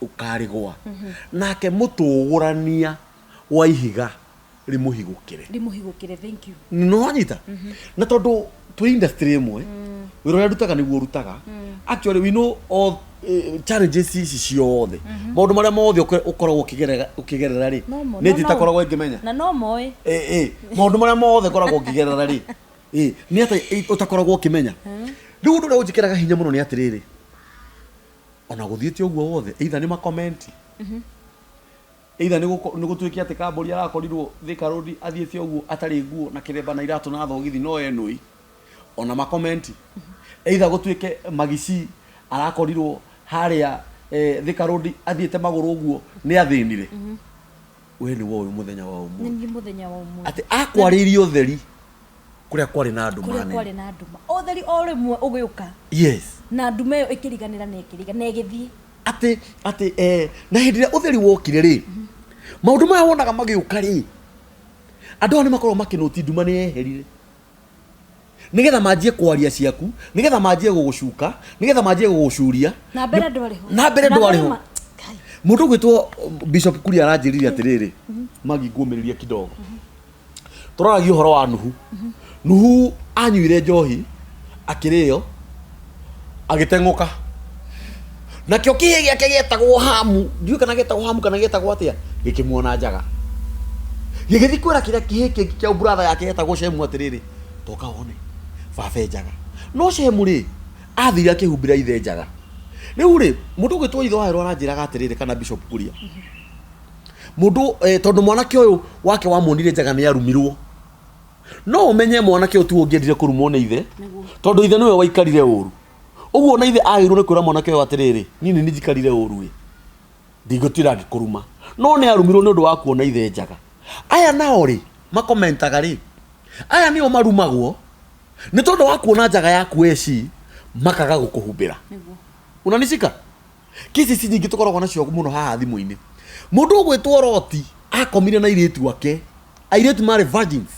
ũkarĩgwa, nake mũtũgũrania wa ihiga rĩmũhigũkĩre. Rĩmũhigũkĩre, thank you. Nĩwanyita? Na tondũ twĩ industry ĩmwe, wĩra ũrĩa ndutaga nĩguo ũrutaga. Actually we know all challenges ici ciothe, maũndũ marĩa mothe ũkoragwo ũkĩgerera rĩ, No nĩ itakoragwo ngĩmenya. Na no moĩ. Ĩ maũndũ marĩa mothe ngoragwo ngĩgerera rĩ, nĩ atĩ ũtakoragwo ũkĩmenya. Rĩu ũndũ ũrĩa ũnjĩkĩraga hinya mũno nĩ atĩrĩrĩ, ona gũthiĩte ũguo wothe, either nĩ makomenti, either nĩ gũtuĩke atĩ Kambũri arakorirwo Thika Road athiĩte ũguo atarĩ nguo na kĩremba na iratũ na thogithi no enũi. Ona makomenti either gũtuĩke Magici arakorirwo harĩa Thika Road athiĩte magũrũ ũguo nĩ athĩnire. We nĩ woĩ mũthenya wa Nĩ ũmũthĩ niĩ mũthenya wa ũmũthĩ. Atĩ akwarĩirie ũtheri kũrĩa kwarĩ na nduma Kũrĩa nene. Kwarĩ na nduma, ũtheri o rĩmwe ũgĩũka. Na nduma ĩyo ĩkĩriganĩra na ĩkĩriga na ĩgĩthiĩ. Atĩ na hĩndĩ ĩrĩa ũtheri wokire rĩ, maũndũ maya wonaga magĩũka rĩ, andũ aya nĩ makoragwo makĩnũti nduma nĩ yeherire nĩgetha manjie kwaria ciaku, nĩgetha manjie gũgũcuka, nĩgetha manjie gũgũcuria. Na mbere ndwarĩ ho. Na mbere ndwarĩ ho. Kai. Mũndũ ũgwĩtwo Bishop Kuria aranjĩrire atĩrĩrĩ, Magi, nguũmĩrĩria kidogo. Tũraragia ũhoro wa Nuhu. Nuhu anyuire njohi, akĩrĩo, agĩteng'ũka, nakĩo kĩhĩ gĩake gĩetagwo Hamu, ndiũĩ kana gĩetagwo Hamu kana gĩetagwo atĩa, gĩkĩmuona njaga, gĩgĩthiĩ kwĩra kĩrĩa kĩhĩ kĩngĩ kĩa brother yake yetagwo Shemu atĩrĩrĩ, toka wone baba e njaga. No Shemu rĩ, athire akĩhumbĩra ithe njaga. Rĩu rĩ, mũndũ ũgwĩtwo ithe wa Herũ aranjĩraga atĩrĩrĩ, kana Bishop Kuria, mũndũ tondũ mwanake ũyũ wake wamuonire njaga nĩ arumirwo. No ũmenye mwanake ũyũ tiwe ũngĩendire kũrumwo nĩ ithe, tondũ ithe nĩwe waikarire ũru ũguo, na ithe agĩrĩirwo nĩ kwĩra mwanake ũyũ atĩrĩrĩ, niĩ nĩ njikarire ũru ĩ, ndingũtira ngĩkũruma. No nĩ arumirwo nĩ ũndũ wa kuona ithe njaga. Aya nao rĩ, makomentaga rĩ, aya nĩo marumagwo nĩ tondũ wa kuona njaga yaku eci, makaga gũkũhumbĩra. Unanishika? Kesi ici nyingĩ tũkoragwo nacio mũno haha thimũ-inĩ. Mũndũ ũgwĩtwo Loti akomire na airĩtu ake, airĩtu marĩ virgins.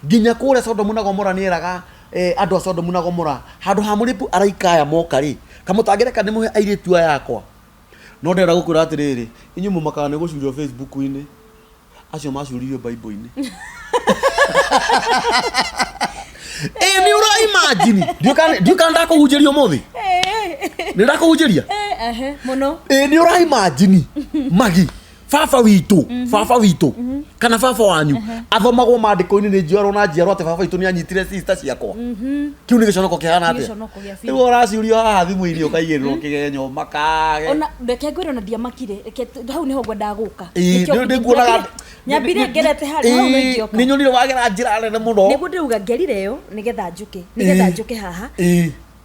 Nginya kũrĩa Sodomu na Gomora nĩ eraga andũ a Sodomu na Gomora, handũ ha mũrĩpu araika aya moka rĩ, kamũtangĩreka ndĩmũhe airĩtu aya akwa. No ndĩrenda gũkwĩra atĩrĩrĩ, inyuĩ mũmakaga nĩ gũcurio Facebook-inĩ, acio macuririo Bible-inĩ. Ĩ nĩ ũra imagine, ndiũĩ kana ndakũhunjĩria ũmũthĩ, nĩ ndakũhunjĩria. Ehe, mũno. Ĩ nĩ ũra imagine, Magi, baba witũ, baba witũ kana baba wanyu athomagwo maandĩko-inĩ nĩ njiarwo na njiarwo atĩ baba witũ nĩ anyitire sister ciakwa. Kĩu nĩ gĩconoko kĩhana Nĩ atĩa? Gĩconoko gĩa biũ. Rĩu ũraciũrio haha thimũ-inĩ ũkaigĩrĩrwo kĩgenyo makage. Ona reke ngwĩre, ona ndiamakire. Reke hau nĩho ngwendaga gũka. Ĩĩ, Nĩkĩo nĩnguonaga. Nyambire ngerete harĩa hau no ingĩoka. Nĩ nyonire wagera njĩra nene mũno. Nĩguo ndĩrauga ngerire ĩyo nĩgetha njũke haha.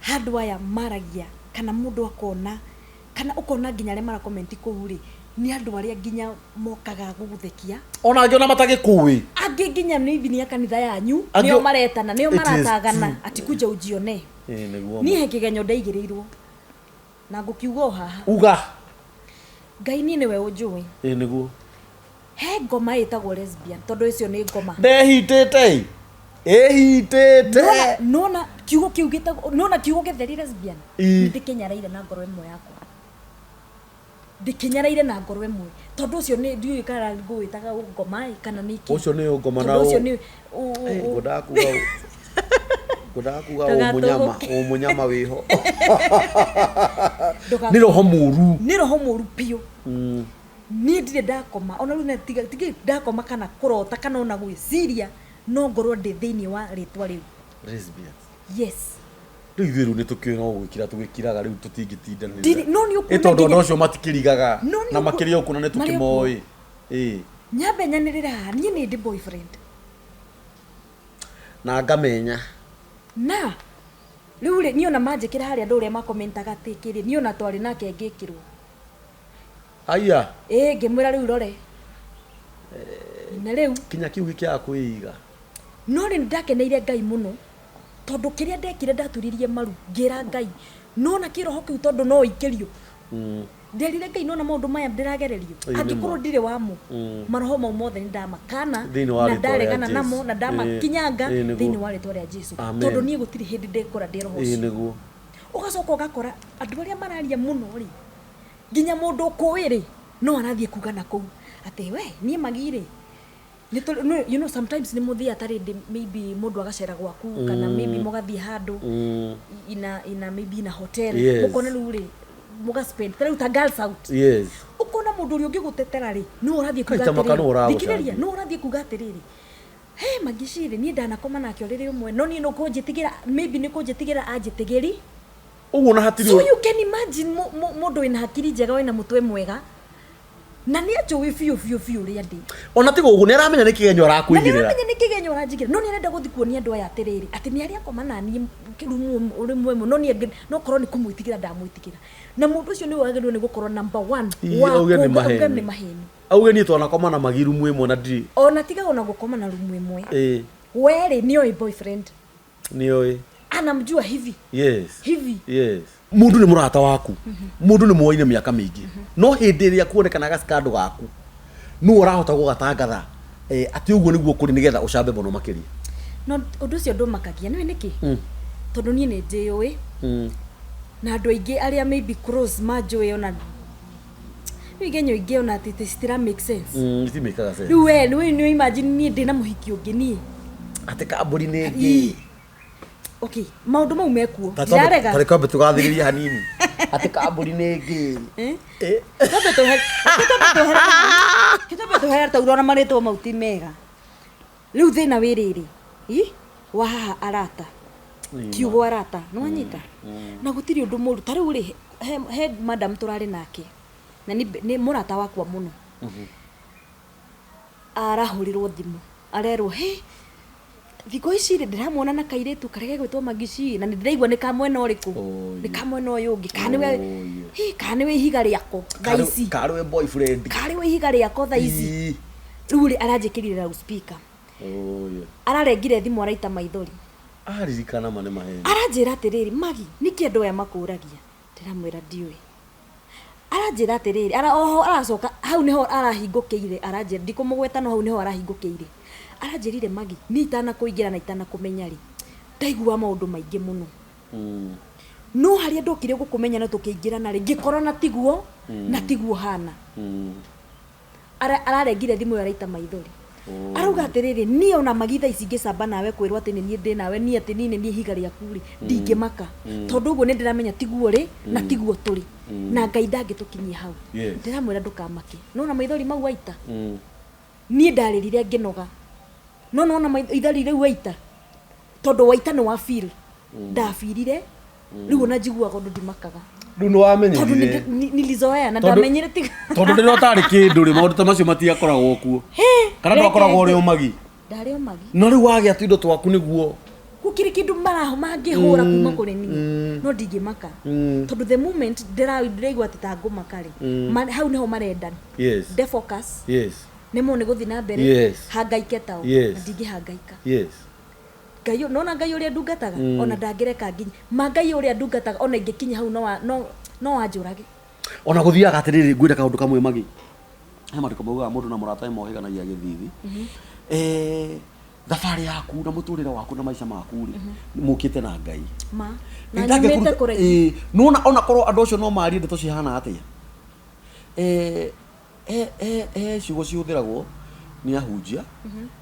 Handũ aya maragia kana mũndũ akona kana ũkona nginya arĩa marakomenti kũu rĩ, nĩ andũ arĩa nginya mokaga gũgũthekia. Ona angĩ ona matagĩkũĩ. Angĩ nginya nĩ ithini ya kanitha yanyu. Nĩo maretana, nĩo It is maratagana true. ati kuja ujione. Ĩĩ, nĩguo. Niĩ he kĩgenyo ndaigĩrĩirwo na ngũkiuga o haha. Uga. Ngai niĩ nĩwe ũnjũĩ. Ĩĩ, nĩguo. He ngoma ĩtagwo lesbian, tondũ ĩcio nĩ ngoma. Ndehitĩte, ĩhitĩte. Nona kiugo kĩu gĩtagwo, nona kiugo gĩtheri lesbian. Ĩĩ. Nĩ ndĩkĩnyaraire na ngoro ĩmwe yakwa, ndĩkĩnyaraire na ngoro ĩmwe, tondũ ũcio nĩ ndiũĩ kana ngũwĩtaga ngoma ĩ kana nĩ kĩ. Ũcio nĩ ũngoma na Tondũ ũcio nĩ Ngwendaga kuga ũmũnyama Ndũgatũgũke. ũmũnyama wĩho nĩ roho mũru. Nĩ roho mũru biũ. Niĩ ndirĩ ndakoma ona rĩu, tigĩ ndakoma kana kũrota kana ona gwĩciria no ngorwo ndĩ thĩinĩ wa rĩtwa rĩu. Lesbians. Yes. Rĩu ithuĩ rĩu nĩ tũkĩũĩ no gwĩkira tũgĩkiraga, rĩu tũtingĩtindanĩrĩra. No nĩ ũkuona Ĩ tondũ andũ acio matikĩrigaga No nĩ na makĩrĩ o kuona nĩ marĩ o tũkĩmoĩ ĩ. Nyambe nyanĩrĩre haha, niĩ nĩ ndĩ boyfriend. Na ngamenya. Na rĩu rĩ, niĩ ona manjĩkĩra harĩa andũ ũrĩa makomentaga atĩ kĩrĩ, niĩ ona twarĩ nake ngĩkĩrwo. Aya. Ĩ ngĩmwĩra rĩu rore na rĩu Kinya kĩu gĩkĩaga kwĩiga. No rĩ, ndakeneire Ngai mũno tondũ kĩrĩa ndekire, ndaturirie maru ngĩra Ngai nona kĩroho kĩu, tondũ no ikĩrio. Nderire Ngai nona maũndũ maya ndĩragererio, Ĩĩ, nĩ angĩkorwo ma. ndirĩ wamo, maroho mau mothe nĩ ndamakana Thĩinĩ wa na rĩtwa rĩa ndaregana Jesũ. namo na ndamakinyanga Ĩĩ, nĩguo. thĩinĩ wa rĩtwa rĩa Jesu. Amen. Tondũ niĩ gũtirĩ hĩndĩ ndĩkora ndĩ roho ũcio. Nĩguo. Ũgacoka ũgakora andũ arĩa mararia mũno rĩ, nginya mũndũ ũkũĩ rĩ, no arathiĩ kuga na kũu atĩ we niĩ Magi rĩ, nĩ tũrĩ- no, you know sometimes nĩ mũthiaga ta rĩndĩ maybe mũndũ agacera gwaku kana maybe mũgathiĩ handũ ina maybe ina hotel. Mũkona rĩu rĩ, mũga spend ta rĩu ta girls out. Ũkona mũndũ ũrĩa ũngĩgũtetera rĩ, nĩwe ũrathiĩ kuga Kaita maka atĩrĩrĩ, nĩwe ũragũcambia. Thikĩrĩria, nĩwe ũrathiĩ kuga atĩrĩrĩ, he Magicirĩ, niĩ ndanakoma nake ũrĩrĩ ũmwe, no niĩ no kũnjĩtigĩra, maybe nĩ kũnjĩtigĩra anjĩtigĩri. Ũguo na hatirĩ So you can imagine mũndũ wĩna hakiri njega, wĩna mũtwe mwega, Na nĩ anjũĩ biũ biũ biũ ũrĩa ndĩ. Ona tiga ũguo, nĩ aramenya nĩ kĩgenyo Na nĩ arakũigĩrĩra. aramenya nĩ kĩgenyo ũranjigĩra, no nĩ arenda gũthiĩ kuonia andũ aya atĩrĩrĩ, atĩ nĩ arĩa akoma naniĩ kĩrumu rĩmwe ĩmwe, no niĩ no korwo nĩ kũmwĩtigĩra ndamwĩtigĩra. Na mũndũ ũcio nĩwe wagĩrĩirwo nĩ gũkorwo number one Ii, wa auge nĩ kuuga- auge maheni. nĩ maheni. Auge niĩ twanakoma na magi rumu ĩmwe na ndirĩ. Ona tiga ona gũkoma na rumu ĩmwe. Werĩ nĩoĩ boyfriend. Nĩoĩ. Anamjua hivi. Hivi. Yes. Mũndũ nĩ mũrata waku, mũndũ nĩ muoine mĩaka mĩingĩ, no hĩndĩ ĩrĩa kuonekana gacikandũ gaku, nũ ũrahota gũgatangatha atĩ ũguo nĩguo kũrĩ nĩgetha ũcambe mũno makĩria. No ũndũ ũcio ndũmakagia, nĩũĩ nĩkĩ? Tondũ niĩ nĩ njĩũĩ, na andũ aingĩ arĩa maybe close manjũĩ ona rĩu igenyo ingĩ ona atĩ citira make sense. Itimĩkaga sense. Rĩu we nĩ nĩ imagine niĩ ndĩna mũhiki ũngĩ niĩ. Atĩ kambũri nĩ ngĩ. Okay, maũndũ mau mekuo. Ndirarega. Tareke twambe tũgathĩrĩrie hanini. Atĩ kambũri nĩ ngĩ. Eh? Twambe tũhere, twambe tũhere, twambe tũhere ta urona marĩtwa mau ti mega. Rĩu thĩna wĩ rĩrĩ, ĩ wa haha arata. Kiugo arata, nĩ wanyita? Na gũtirĩ ũndũ mũru. Ta rĩu rĩ, he madam tũrarĩ nake, na nĩ mũrata wakwa mũno. Arahũrĩrwo thimũ, arerwo, hĩ, thikũ ici rĩ, ndĩramuona na kairĩtu karĩa gegwĩtwo Magici, na nĩ ndĩraigua nĩ ka mwena ũrĩkũ? Nĩ ka mwena ũyũ ũngĩ. Kana nĩwe, hĩ, kana nĩwe ihiga rĩako thaa ici. Kana nĩwe boyfriend. Kana nĩwe ihiga rĩako thaa ici. Rĩu rĩ, aranjĩkĩrire loudspeaker. Ararengire thimũ araita maithori. Aririkana ma nĩ maheni. Aranjĩra atĩrĩrĩ, Magi, nĩkĩ andũ aya makũragia? Ndĩramwĩra ndiũĩ. Aranjĩra atĩrĩrĩ, oho aracoka, hau nĩho arahingũkĩire, aranjĩra, ndikũmũgweta no hau nĩho arahingũkĩire. Aranjĩrire, Magi, niĩ itanakũingĩra na itanakũmenya rĩ, ndaiguaga maũndũ maingĩ mũno. No harĩa ndokire gũkũmenya na tũkĩingĩrana rĩ, ngĩkora na tiguo, na tiguo hana. Ararengire thimũ ĩyo araita maithori. Arauga atĩrĩrĩ, niĩ ona Magi thaa ici ingĩcamba nawe kwĩrwo atĩ nĩ niĩ ndĩ nawe, niĩ atĩ niĩ nĩ niĩ ihiga rĩaku rĩ, ndingĩmaka. Tondũ ũguo nĩ ndĩramenya tiguo ũrĩ na tiguo tũrĩ. Na Ngai ndangĩtũkinyia hau. Ndĩramwĩra ndũkamake. Nĩwona maithori mau waita? Niĩ ndarĩrire ngĩnoga. No nĩwona ithori rĩu waita? Tondũ waita nĩ wa feel. Ndabirire, rĩu ona njiguaga ũndũ ndimakaga. Rĩu nĩ wamenyerire. Tondũ nilizoea na ndamenyire tiga. Tondũ rĩrĩa ũtarĩ kĩndũ rĩ, maũndũ ta macio matiakoragwo kuo. Kana ndwakoragwo ũrĩ o Magi? Ndarĩ o Magi. No rĩu wagĩa tũindo twaku nĩguo. Gũkĩrĩ kĩndũ mangĩhũra kuma kũrĩ niĩ, no ndingĩmaka. Tondũ the moment ndĩraigua atĩ ta ngũmaka rĩ, hau nĩho marenda. Defocus. Nĩmo nĩ gũthiĩ na mbere, hangaike tao. Na ndingĩhangaika. Ngai, nona Ngai ũrĩa ndungataga, ona ndangĩreka nginye. Ma Ngai ũrĩa ndungataga, ona ingĩkinya hau no anjũrage. Ona gũthiaga atĩrĩrĩ, ngwĩre kaũndũ kamwe Magi. He maandĩko maugaga mũndũ na mũrata nĩmohĩganagia gĩthithi. Thabarĩ yaku na mũtũrĩre waku na maica maku rĩ, mũkĩte na Ngai. Ma. Na nyumĩte kũraihu. Nĩwona ona korwo andũ acio no marie ndeto cihana atĩa. He ciugo cihũthĩragwo nĩ ahunjia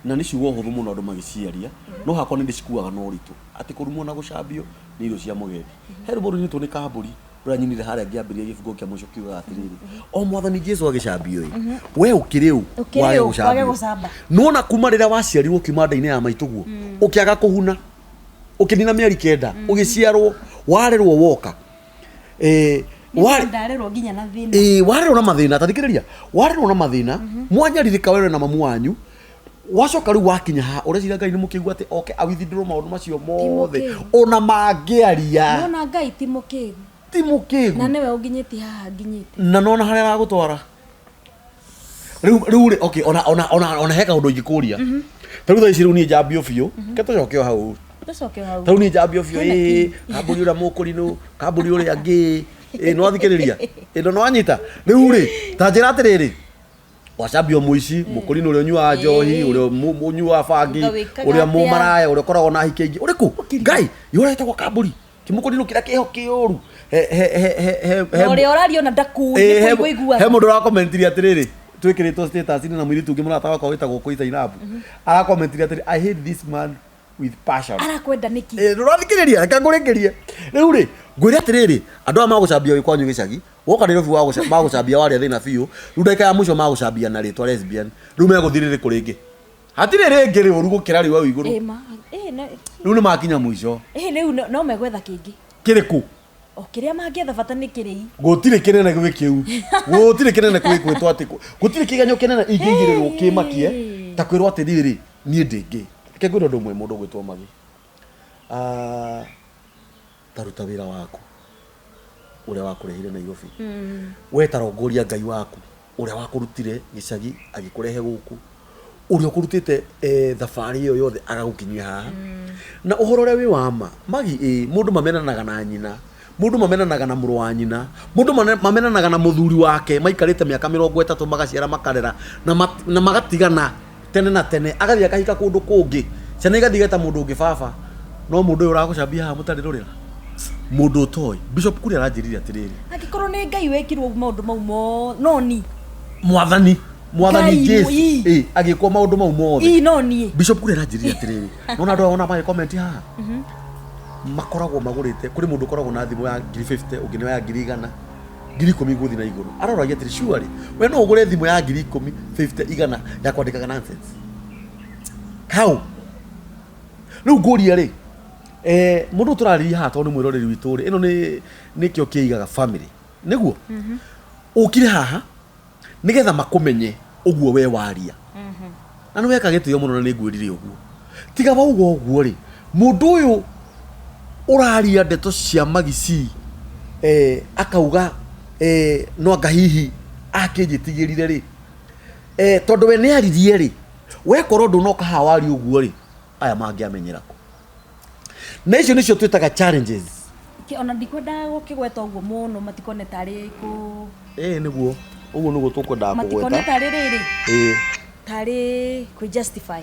na nĩ ciugo hũthũ mũno andũ magĩciaria, no hakwa nĩ ndĩcikuaga na ũritũ atĩ kũrumwo na gũcambio nĩ irio cia mũgendi. He rwĩmbo rũinĩtwo nĩ Kambũri rũrĩa nyinire harĩa ngĩambĩrĩria gĩbungo kĩa mũico kiugaga atĩrĩrĩ, o mwathani Jesu agĩcambio ĩ, we ũkĩrĩ ũ Ũkĩrĩ wage ũ gũcambio? wage gũcamba? Nĩwona kuma rĩrĩa waciarirwo ũkiuma nda-inĩ ya maitũguo, ũkĩaga kũhuna, ũkĩnina mĩeri 9, ũgĩciarwo, warerwo woka. Ndarerwo nginya na thĩna. Warerwo na mathĩna, ta thikĩrĩria, warerwo na mathĩna, mwanyarirĩka werwo na mamu wanyu, wacoka rĩu wakinya haha, ũreciria Ngai nĩ mũkĩgu atĩ oke awithdraw maũndũ macio mothe, ona mangĩaria. Nona Ngai ti mũkĩgu. Ti mũkĩgu. Na nĩwe ũnginyĩtie haha nginyĩte. Na nona harĩa aragũtwara. Rĩu, rĩu rĩ, okay, ona, ona, ona, ona he kaũndũ ingĩkũria. Ta rĩu thaa ici rĩu niĩ njambio biũ, reke tũcoke o hau. Tũcoke o hau. Ta rĩu niĩ njambio biũ, Hena ĩĩ, kĩ? kambũri ũrĩa mũkũrinũ, kambũri ũrĩa angĩ, ĩĩ, nĩwathikĩrĩria? Ĩĩ, no nĩwanyita? Rĩu rĩ, ta njĩra atĩrĩrĩ, wacambio mũici, mũkũrinũ ũrĩa ũnyuaga njohi, ũrĩa ũnyuaga bangi, Ũrĩa wĩkaga ũrĩa atĩa? mũmaraya, ũrĩa ũkoragwo na ahiki aingĩ, ũrĩkũ? Ngai, ĩ ũrĩa wĩtagwo kambũri, kĩmũkũrinũ kĩrĩa kĩho kĩũru. He, he, he, he, he, he, Na ũrĩa ũraria ona ndakũĩ, Ĩĩ, nĩ he kũigua aiguaga. he mũndũ ũrakomentirie atĩrĩrĩ, twĩkĩrĩtwo status-inĩ na mũirĩtu ũngĩ mũrata wakwa wĩtagwo Kũi Zainabu. Arakomentirie atĩrĩ, I hate this man with passion. Arakwenda nĩkĩ? Ndũrathikĩrĩria, reke ngũrĩkĩrie. Rĩu rĩ, ngwĩre atĩrĩrĩ, andũ aya magũcambia wĩ kwanyu gĩcagi, woka Nairobi magũcambia warĩa thĩna biũ, rĩu ndagĩka ya mũico magũcambia na rĩtwa lesbian, rĩu megũthiĩ rĩrĩkũ rĩngĩ? Hatirĩ rĩngĩ rĩũru gũkĩra rĩu hau igũrũ. Ma, na Rĩu nĩ makinya mũico. Rĩu no megwetha kĩngĩ. Kĩrĩkũ? O kĩrĩa mangĩetha bata nĩ kĩrĩi. Gũtirĩ kĩnene gwĩ kĩu, gũtirĩ kĩnene gwĩ gwĩtwo atĩ gũtirĩ kĩgenyo kĩnene ingĩigĩrĩrwo kĩmakie ta kwĩrwo atĩrĩrĩ, niĩ ndĩ ngĩ. Reke ngwĩre ũndũ ũmwe, mũndũ ũgwĩtwo Magi. Ah, ta ruta wĩra waku ũrĩa wakũrehire Nairobi. We ta rongoria Ngai waku ũrĩa wakũrutire gĩcagi agĩkũrehe gũkũ, ũrĩa ũkũrutĩte thabarĩ ĩyo yothe agagũkinyia haha. Na ũhoro ũrĩa wĩ wa ma, Magi, ĩ mũndũ mamenanaga na nyina, mũndũ mamenanaga na mũrũ wa nyina, mũndũ mamenanaga na mũthuri wake, maikarĩte mĩaka 30 magaciara makarera na magatigana tene na tene, agathiĩ akahika kũndũ kũngĩ, ciana igathiĩ igeta mũndũ ũngĩ baba, no mũndũ ũyũ ũragũcambia haha mũtarĩ rũrĩra, mũndũ ũtoĩ. Bishop Kuria aranjĩrire atĩrĩrĩ, Angĩkorwo nĩ Ngai wekirwo maũndũ mau mothe, no ni. Mwathani Ngai Jesu ii. Agĩkwo maũndũ mau mothe. Ii no niĩ. Bishop Kuria aranjĩrire atĩrĩrĩ, nona andũ aya wona magĩ comment haha makoragwo magũrĩte, kũrĩ mũndũ ũkoragwo na thimũ ya ngiri 50, ũngĩ nĩ ya ngiri 100, 10,000 gũthiĩ na igũrũ. Aroragia atĩrĩ, surely we no ũgũre thimũ ya 10,000, 50, 100 ya kwandĩkaga nonsense how? Rĩu ngũria rĩ, mũndũ tũrarĩria haha tondũ nĩ mwĩroreri witũ rĩ, ĩno nĩ nĩkĩo kĩigaga family nĩguo ũkire haha nĩgetha makũmenye ũguo we waria. Na nĩ weka gĩtĩo mũno na nĩ ngwĩrire ũguo. Tiga wauga ũguo rĩ, mũndũ ũyũ ũraria ndeto cia magici, akauga, no anga hihi akĩnjĩtigĩrire rĩ, tondũ we nĩ aririe rĩ, wekorwo ndũnoka haha waria ũguo rĩ, aya mangĩamenyera kũ? Na icio nĩcio twĩtaga challenges. Ona ndikwendaga gũkĩgweta ũguo mũno, matikone tarĩ kũ Ĩĩ, nĩguo ũguo nĩguo tũkwendaga matikone kũgweta. Tarĩ rĩrĩ, tarĩ kwĩ justify.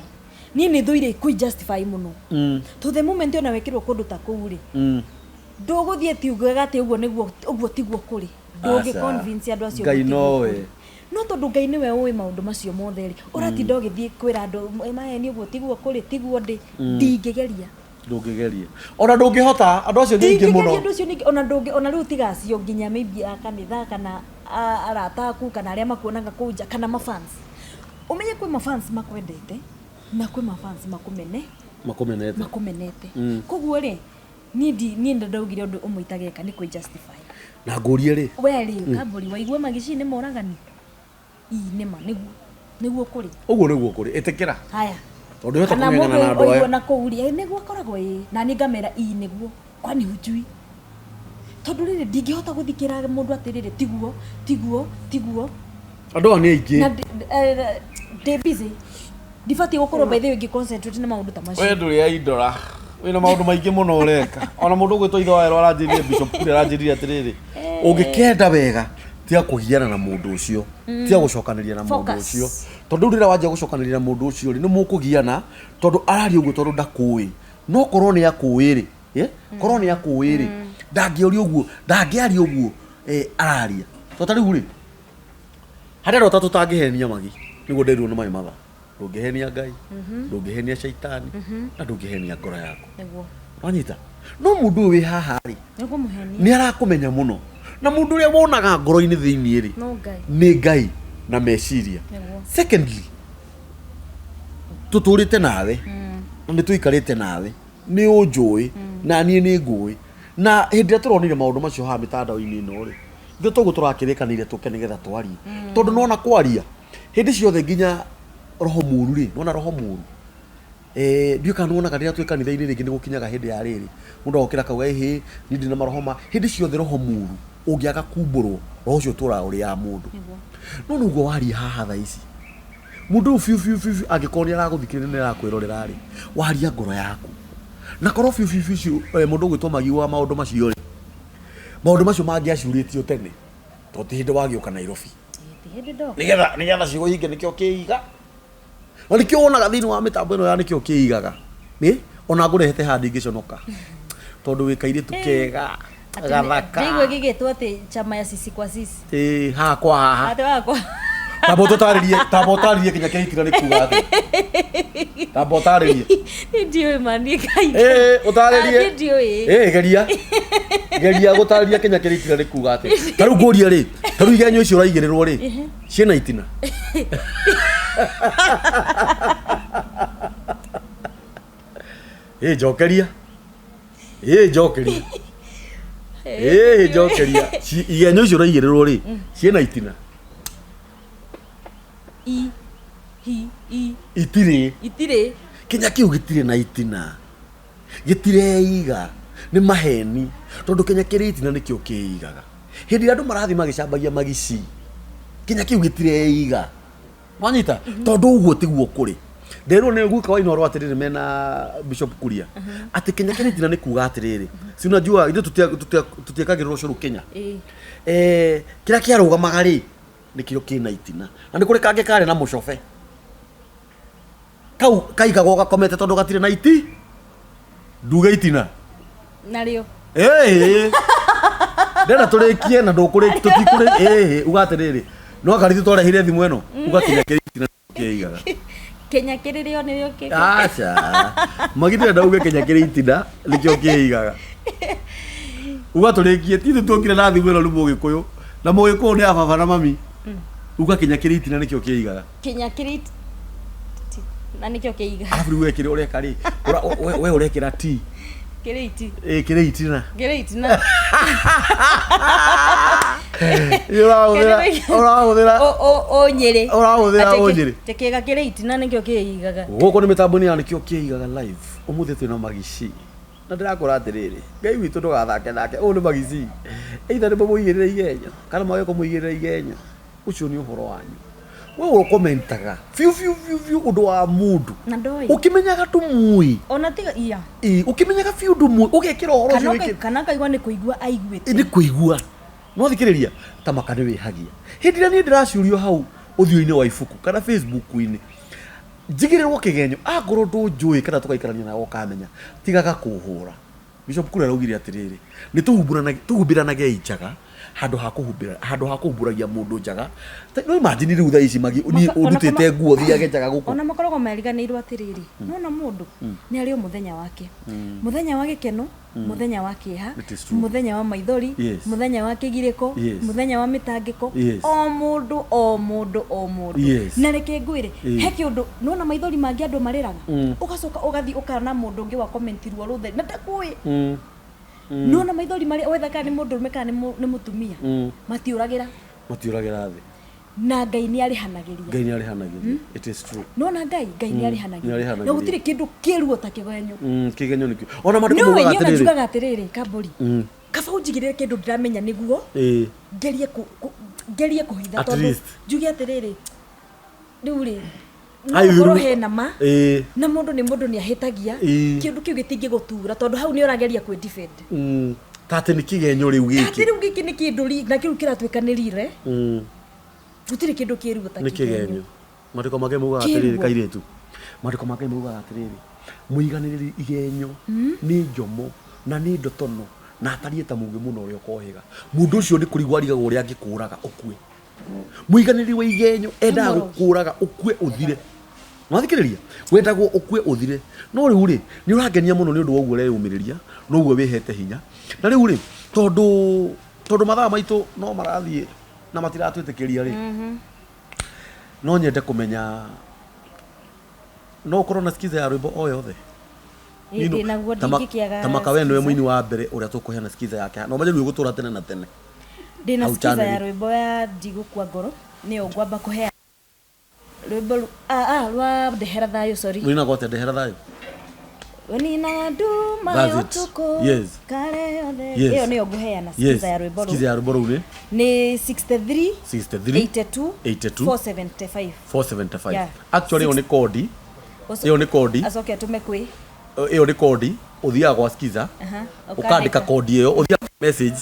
Niĩ nĩ thũire kwĩ justify mũno. To the moment ona wekĩrwo kũndũ ta kũu rĩ, ndũgũthiĩ tiugaga atĩ ũguo nĩguo, ũguo tiguo kũrĩ. Ndũngĩ Aca. convince andũ acio Ngai ũguo tiguo nowe. kũrĩ. No tondũ Ngai nĩwe ũĩ maũndũ macio mothe rĩ, ũratinda ũgĩthiĩ kwĩra andũ maheni ũguo tiguo kũrĩ, tiguo ndĩ. Ndingĩgeria. Ndũngĩgeria, ona ndũngĩhota, andũ acio nĩ aingĩ mũno. Ndingĩgeria andũ acio ningĩ, ona ndũngĩ, ona rĩu tiga acio nginya maybe a kanitha kana arata aku kana arĩa makuonaga kũu nja kana mafans. Ũmenye kwĩ mafans makwendete na kwĩ mafans makũmene Makũmenete. Makũmenete. Koguo rĩ, niĩ ndi niĩ nĩ ndaugire ũndũ ũmwe itageka nĩ kwĩ justify. Na ngũrie rĩ, We rĩ, Kambũri, waigua Magici nĩ moragani? Ii nĩma, nĩguo nĩguo kũrĩ. Ũguo nĩguo kũrĩ, ĩtĩkĩra. Haya. Tondũ ũhota Kana kũng'eng'ana mũndũ na andũ oigua aya. na kũu rĩ, nĩguo akoragwo ĩĩ, na niĩ ngamera ii nĩguo, kwani hujui? Tondũ rĩrĩ, ndingĩhota gũthikĩra mũndũ atĩrĩrĩ, tiguo, tiguo, tiguo. Andũ aya nĩ aingĩ. Na ndĩ busy, ndibatiĩ gũkorwo by the way ngĩ concentrate na maũndũ ta macio. We ndũrĩ aindora, wĩna maũndũ maingĩ mũno ũreka. Ona mũndũ ũgwĩtwo ithe wa werũ aranjĩrire, Bishop Kuria aranjĩrire atĩrĩrĩ, ũngĩkenda wega, tiga kũgiana na mũndũ ũcio, tiga gũcokanĩria na mũndũ Focus. ũcio, tondũ rĩu rĩrĩa wanjia gũcokanĩria na mũndũ ũcio rĩ, nĩ mũkũgiana, tondũ araria ũguo tondũ ndakũĩ. No korwo nĩ akũĩ rĩ, korwo nĩ akũĩ rĩ, ndangĩoria ũguo, ndangĩaria ũguo araria. To ta rĩu rĩ, harĩ andũ atatũ tũtangĩhenia, Magi, nĩguo nderirwo nĩ my mother. Ndũngĩhenia Ngai, ndũngĩhenia caitani, na ndũngĩhenia ngoro yaku. Wanyita? No mũndũ ũyũ wĩ haha rĩ, Nĩũkũmũhenia. Nĩ arakũmenya mũno. Na mũndũ ũrĩa wonaga ngoro-inĩ thĩinĩ rĩ, No Ngai. Nĩ Ngai na meciria. Secondly, tũtũrĩte nawe na nĩ tũikarĩte nawe, nĩ ũnjũĩ na niĩ nĩ ngũĩ, na hĩndĩ ĩrĩa tũronire maũndũ macio haha mĩtandao-inĩ ĩno rĩ, ithuĩ toguo tũrakĩrĩkanĩire tũke nĩgetha twarie, tondũ nona kwaria hĩndĩ ciothe nginya roho mũru rĩ, nona roho mũru, ndiũĩ kana nĩwonaga rĩrĩa twĩ kanitha-inĩ rĩngĩ nĩ gũkinyaga hĩndĩ ya rĩrĩ, mũndũ agokĩra akauga, ĩhĩ, niĩ ndĩ na maroho ma, hĩndĩ ciothe roho mũru ũngĩaga kumbũrwo, roho ũcio ũtũraga ũrĩaga mũndũ. No nĩguo waria haha thaa ici, mũndũ ũyũ biũ biũ biũ biũ angĩkorwo nĩ aragũthikĩrĩria na nĩ arakwĩrorera rĩ, waria ngoro yaku. Na korwo biũ biũ biũ mũndũ ũgwĩtwo Magi wa maũndũ macio rĩ, maũndũ macio mangĩacurĩtio tene, tondũ ti hĩndĩ wagĩũka Nairobi. Ti hĩndĩ ndoka. Nĩgetha ciugo hinge nĩkĩo kĩiga. Na nĩkĩo wonaga thĩinĩ wa mĩtambo ĩno ya nĩkĩo kĩigaga. Ĩ? Ona ngũrehete haha ndingĩconoka. Tondũ wĩ kairĩtu kega, gathaka. Ndaigua gĩgĩtwo atĩ chama ya sisi kwa sisi. Ĩ, haha kwa haha. Atĩ wakwa. Tamba ũtũtarĩrie, tamba ũtarĩrie kinya kĩrĩa nĩ kuga atĩa. Tamba ũtarĩrie. Ndiũĩ ma niĩ Ngai. Ĩ, ũtarĩrie. Niĩ ndiũĩ. Ĩ, geria. Geria gũtarĩria kinya kĩrĩa nĩ kuga atĩa. Ta rĩu ngũrie rĩ, ta rĩu igenyo icio ũraigĩrĩrwo rĩ, ciĩna itina? Ĩ, njokeria. Ĩ, njokeria. Ĩĩ, njokeria. Igenyo icio ũraigĩrĩrwo rĩ, ciĩna itina? I hi i. Itirĩ. Itirĩ. Kinya kĩu gĩtirĩ na itina. Gĩtireiga. Nĩ maheni. Tondũ kinya kĩrĩ itina nĩkĩo kĩigaga. Hĩndĩ ĩrĩa andũ marathiĩ magĩcambagia magici, kinya kĩu gĩtireiga. Wanyita? Tondũ ũguo tiguo kũrĩ. Nderwo nĩ guka wa Inooro atĩrĩrĩ mena Bishop Kuria. Atĩ kinya kĩrĩ itina nĩ kuga atĩrĩrĩ. Si unajua ithuĩ tũtiekagĩrĩrwo ũcũrũ Kenya. Kĩrĩa kĩarũgamaga rĩ, nĩkĩo kĩna itina. Na nĩ kũrĩ kangĩ karĩ na mũcobe. Kau kaigagwo gakomete tondũ gatirĩ na iti. Nduge itina. Narĩo. Ĩĩ. Ndĩrenda tũrĩkie na ndũkũrĩkia tũtikũrĩ ĩĩ uga atĩrĩrĩ. No anga ithuĩ twarehire thimũ ĩno uga kinya kĩrĩ itina kĩigaga. Kenya kĩrĩ rĩo nĩrĩo kĩ. Aca. Magi ndĩrenda uge kinya kĩrĩ itina nĩkĩo kĩigaga. Uga tũrĩkie ti ithuĩ tuokire na thimũ ĩno nĩ mũgĩkũyũ. Na mũgĩkũyũ nĩ a baba na mami. Uga kinya kĩrĩ itina nĩkĩo kĩigaga. Kinya kĩrĩ na nĩkĩo kĩigaga. Arabu rĩu wekĩra ũreka rĩ, we ũrekĩra T. Kĩrĩ iti. Ĩ kĩrĩ itina. Kĩrĩ itina. Ũrahũthĩra ũrahũthĩra Ũnyĩrĩ. Ũrahũthĩra ũnyĩrĩ. Kĩga kĩrĩ itina nĩkĩo kĩigaga. Gũkũ nĩ mĩtambo-inĩ ya nĩkĩo kĩigaga live. Ũmũthĩ twĩna Magici. Na ndĩrakwĩra atĩrĩrĩ, Ngai witũ ndũgathake nake, ũyũ nĩ Magici. Either nĩ mũmũigĩrĩre igenyo kana mwage kũmũigĩrĩra igenyo, ũcio nĩ ũhoro wanyu. We ũkomentaga biũ biũ biũ biũ ũndũ wa mũndũ. Na ndoĩ. Ũkĩmenyaga ndũmũĩ. Ona tiga iya. Ĩĩ, ũkĩmenyaga biũ ndũmũĩ, ũgekĩra ũhoro ũcio wĩkĩre. Kana akaigua nĩ kũigua aiguĩte. Nĩ kũigua. No thikĩrĩria, ta maka nĩ wĩhagia. Hĩndĩ ĩrĩa niĩ ndĩracurio hau ũthiũ-inĩ wa ibuku kana Facebook-inĩ, njigĩrĩrwo kĩgenyo, angorwo ndũnjũĩ kana tũgaikarania nawe ũkamenya, tigaga kũhũra. Bishop Kuria araugire atĩrĩrĩ, nĩ tũhumbĩranagei njaga handũ ha kũhumbĩra handũ ha kũhumbũragia mũndũ njaga. No imagine rĩu thaa ici magi niĩ ũndutĩte nguo thiage njaga gũkũ. Ona makoragwo mariganĩirwo atĩrĩrĩ, nĩwona mũndũ nĩ arĩ o mũthenya wake. Mũthenya wa gĩkeno, Mũthenya wa kĩeha, It is true. mũthenya wa maithori, Yes. mũthenya wa kĩgirĩko, Yes. mũthenya wa mĩtangĩko, Yes. o mũndũ o mũndũ o mũndũ. Yes. Na reke ngwĩre, Ĩĩ. he kĩũndũ nona maithori mangĩ andũ marĩraga, ũgacoka ũgathiĩ ũkona mũndũ ũngĩ wa comment ruo rũtheri na ndakũĩ. Nona maithori marĩa wetha kana nĩ mũndũrũme kana nĩ mũtumia, matiũragĩra. Matiũragĩra thĩ. Na Ngai nĩ arĩhanagĩria. Ngai nĩ arĩhanagĩria. It is true. Nona Ngai, Ngai nĩ arĩhanagĩria. Nĩ arĩhanagĩria. Na gũtirĩ kĩndũ kĩruo ta kĩgenyo. Kĩgenyo nĩkĩo. Ona maandĩko Nĩũĩ maugaga niĩ ona atĩrĩrĩ. njugaga atĩrĩrĩ, Kambũri, kaba ũnjigĩrĩre kĩndũ ndĩramenya nĩguo, ngerie kũ, kũ, ngerie kũhitha At tondũ least. njuge atĩrĩrĩ, rĩu rĩ, no Ai, ũkorwo rĩu- hena ma, na mũndũ nĩ mũndũ nĩ ahĩtagia, kĩndũ kĩu gĩtingĩgũtura tondũ hau nĩ ũrageria kwĩ defend. Ta atĩ nĩ kĩgenyo rĩu gĩkĩ. Atĩ rĩu gĩkĩ nĩ kĩndũ na kĩu kĩratuĩka nĩ rire. Gũtirĩ kĩndũ kĩruo ta Nĩ kĩgenyo. Maandĩko ma Ngai maugaga atĩrĩrĩ kairĩtu. Maandĩko ma Ngai maugaga atĩrĩrĩ, mũiganĩrĩri igenyo nĩ njomo na nĩ ndotono na atariĩ ta mũgĩ mũno ũrĩa ũkohĩga. Mũndũ ũcio nĩ kũrigwo arigagwo ũrĩa angĩkũraga ũkue. Mũiganĩrĩri wa igenyo endaga gũkũraga ũkue ũthire. Mwathikĩrĩria? Wendagwo ũkue ũthire. No rĩu rĩ, nĩ ũrangenia mũno nĩ ũndũ wa ũguo ũreyũmĩrĩria, na ũguo wĩhete hinya. Na rĩu rĩ, tondũ tondũ mathaa maitũ no marathiĩ na matiratwĩtĩkĩria rĩ, no nyende kũmenya no ũkorwo na skiza ya rwĩmbo o yothe? Ĩĩ, ndĩ naguo, ndingĩkĩaga Ta maka we nĩwe skiza. mũini wa mbere ũrĩa tũkũheana skiza yake. Na ũmenye rĩu ĩgũtũra tene na tene. Ndĩna Hau skiza ya channel. rwĩmbo ya ndigũkua ngoro, nĩyo ngwamba kũheana. Rwĩmbo ah, ah, rwa ndehera thayũ sorry. Rũinagwo atĩa ndehera thayũ? Wenina nduma That's it. ũtukũ Yes. kare yothe. Yes. Ĩyo nĩyo ngũheana Yes. skiza ya rwĩmbo rũu. Skiza ya rwĩmbo rũu nĩ Nĩ 63 63 82 82 475. 475. Yeah. Actually ĩyo nĩ kodi. Ĩyo nĩ kodi. Acoke atũme kwĩ. Ĩyo nĩ kodi. Ũthiaga gwa skiza. Aha. Ũkandĩka kodi ĩyo, ũthiaga message.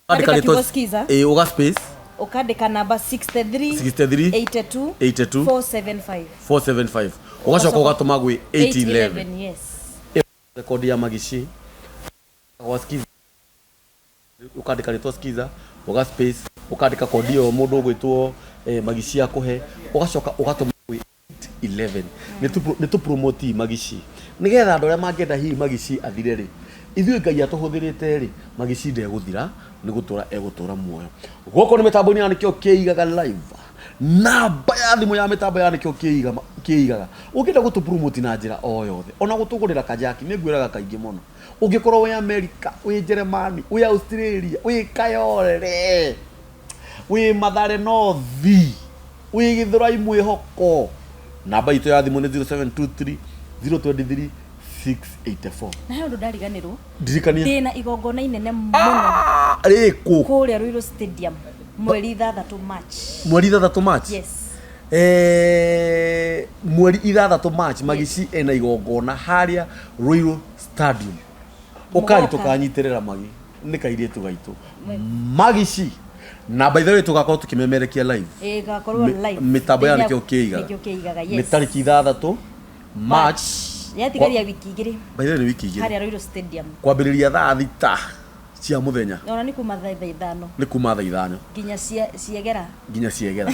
Ũkandĩka Ũkandĩka kiugo rĩtwa skiza. Ĩĩ, ũga space. Ũkandĩka namba 63 63 82 82 475. 475. Ũgacoka ũgatũma gwĩ 811. 811, yes. Rekodi ya Magishi. Gwa skiza. Ũkandĩka rĩtwa skiza, ũga space, ũkandĩka kodi ĩyo mũndũ ũgwĩtwo Magishi akũhe, ũgacoka ũgatũma gwĩ 11. Nĩ tũ promote Magishi. Nĩgetha andũ arĩa mangĩenda hihi Magishi athire rĩ, ithuĩ Ngai atũhũthĩrĩte rĩ, Magishi ndegũthira, nĩ gũtũra egũtũra muoyo. Gũkũ nĩ mĩtambo-inĩ ya nĩkĩo kĩigaga live. Namba ya thimũ ya mĩtambo ya nĩkĩo kĩigaga. Ũngĩenda gũtũ promote na njĩra o yothe, ona gũtũgũrĩra kajaki, nĩ ngwĩraga kaingĩ mũno. Ũngĩkorwo wĩ America, wĩ Jeremani, wĩ Australia, wĩ Kayole, wĩ Mathare North, wĩ Gĩthũrai mwĩhoko, namba itũ ya thimũ nĩ 0723 023 684. Na he ũndũ ndariganĩrwo. Ndirikania. Ndĩna igongona inene mũno. Ah, rĩkũ? Kũrĩa Ruiru Stadium mweri 6 March. Mweri 6 March? Yes. Mweri 6 March Magici ena igongona harĩa Ruiru Stadium. Ũkai Mũgoka. tũkanyitĩrĩra Magi nĩ kairĩtu gaitũ. Magici. Na by the way tũgakorwo tũkĩmemerekia live. Ĩgakorwo live. Mĩtambo ya nĩkĩo kĩigaga. Nĩkĩo kĩigaga, yes. Nĩ tarĩki 6 March. Yatigaria wiki igĩrĩ. By the way nĩ wiki igĩrĩ. Harĩa Ruiru Stadium. Kwambĩrĩria thaa 6 cia mũthenya. Ona nĩ kuma thaa 5. Nĩ kuma thaa 5. Nginya ciegera. Nginya ciegera.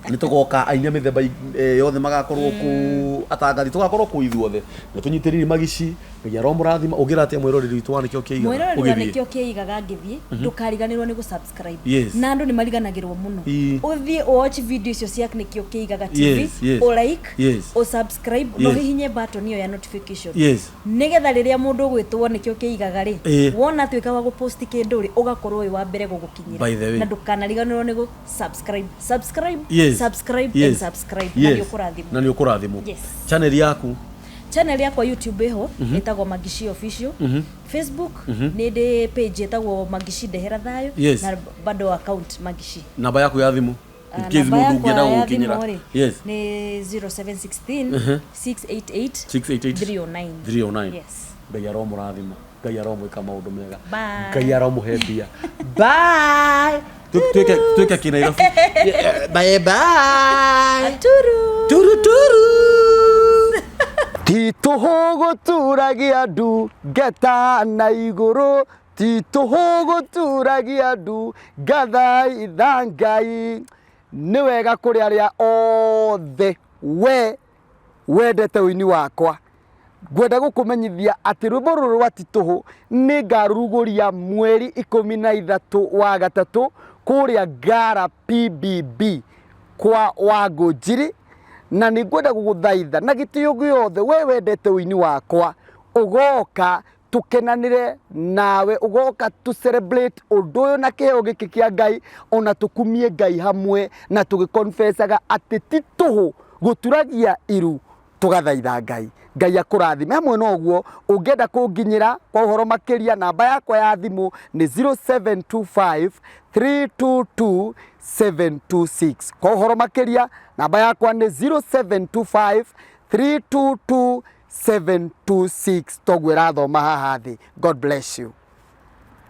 Nĩ tũgoka aini a mĩthemba yothe magakorwo kũu, atangathi tũgakorwo kũu ithuothe. Na tũnyitĩrĩre Magici, Ngai aromũrathima. Ũngĩra atĩa mwĩroreri witũ wa nĩkĩo kĩigaga? Mwĩroreri wa Ũgĩthiĩ. nĩkĩo kĩigaga ngĩthiĩ, ndũkariganĩrwo nĩ gũ-subscribe. Yes. Na andũ nĩ mariganagĩrwo mũno. Ũthiĩ ũ-watch video icio cia nĩkĩo kĩigaga TV, Yes, yes. ũ-like, Yes. ũ-subscribe, na Yes. ũhihinye button ĩyo ya notification. Yes. Nĩgetha rĩrĩa mũndũ ũgwĩtwo nĩkĩo kĩigaga rĩ, Ĩĩ. wona atuĩka wa gũ-post kĩndũ rĩ, ũgakorwo wĩ wa mbere gũgũkinyĩra. By the way. Na ndũkanariganĩrwo nĩ gũ-subscribe. Subscribe, Yes. subscribe Yes. and subscribe. Na Yes. nĩ ũkũrathimwo. Na nĩ ũkũrathimwo. Yes. Channel yaku? Channel yakwa YouTube ĩho, ĩtagwo Magishi Official. Facebook nĩ ndĩ page ĩtagwo Magishi Ndehera Thayũ. Yes. Na bado account Magishi. Namba yaku ya thimũ? In case Namba mũndũ yakwa ũngĩenda ya gũgũkinyĩra. thimũ rĩ, Yes. nĩ 0716 688 688 309. 309. Yes. Ngai aromũrathima. Ngai aromwĩka maũndũ mega. Bye. Ngai aromũhe mbia. Bye. Twĩke kĩnairobi. Bye bye. Turu. Turu turu. Ti tũhũ gũturagia ndu ngeta na igũrũ, ti tũhũ gũturagia ndu ngathaitha Ngai. Nĩ wega kũrĩ arĩa othe we wendete ũini wakwa. Ngwenda gũkũmenyithia atĩ rwĩmbo rũrũ rwa ti tũhũ nĩ ngarũrugũria mweri 13 wa gatatũ kũrĩa Ngara PBB kwa Wangũnjiri, na nĩ ngwenda gũgũthaitha na gĩtĩo gĩothe we wendete ũini wakwa, ũgoka tũkenanĩre nawe, ũgoka tũ celebrate ũndũ ũyũ na kĩheo gĩkĩ kĩa Ngai, ona tũkumie Ngai hamwe na tũgĩconfessaga atĩ ti tũhũ gũturagia iru tũgathaitha Ngai. Ngai akũrathime. Hamwe na ũguo, ũngĩenda kũnginyĩra kwa ũhoro makĩria, namba yakwa ya thimũ nĩ 0725 322 726. Kwa ũhoro makĩria, namba yakwa nĩ 0725 322 726. Toguo ĩrathoma haha thĩ. God bless you.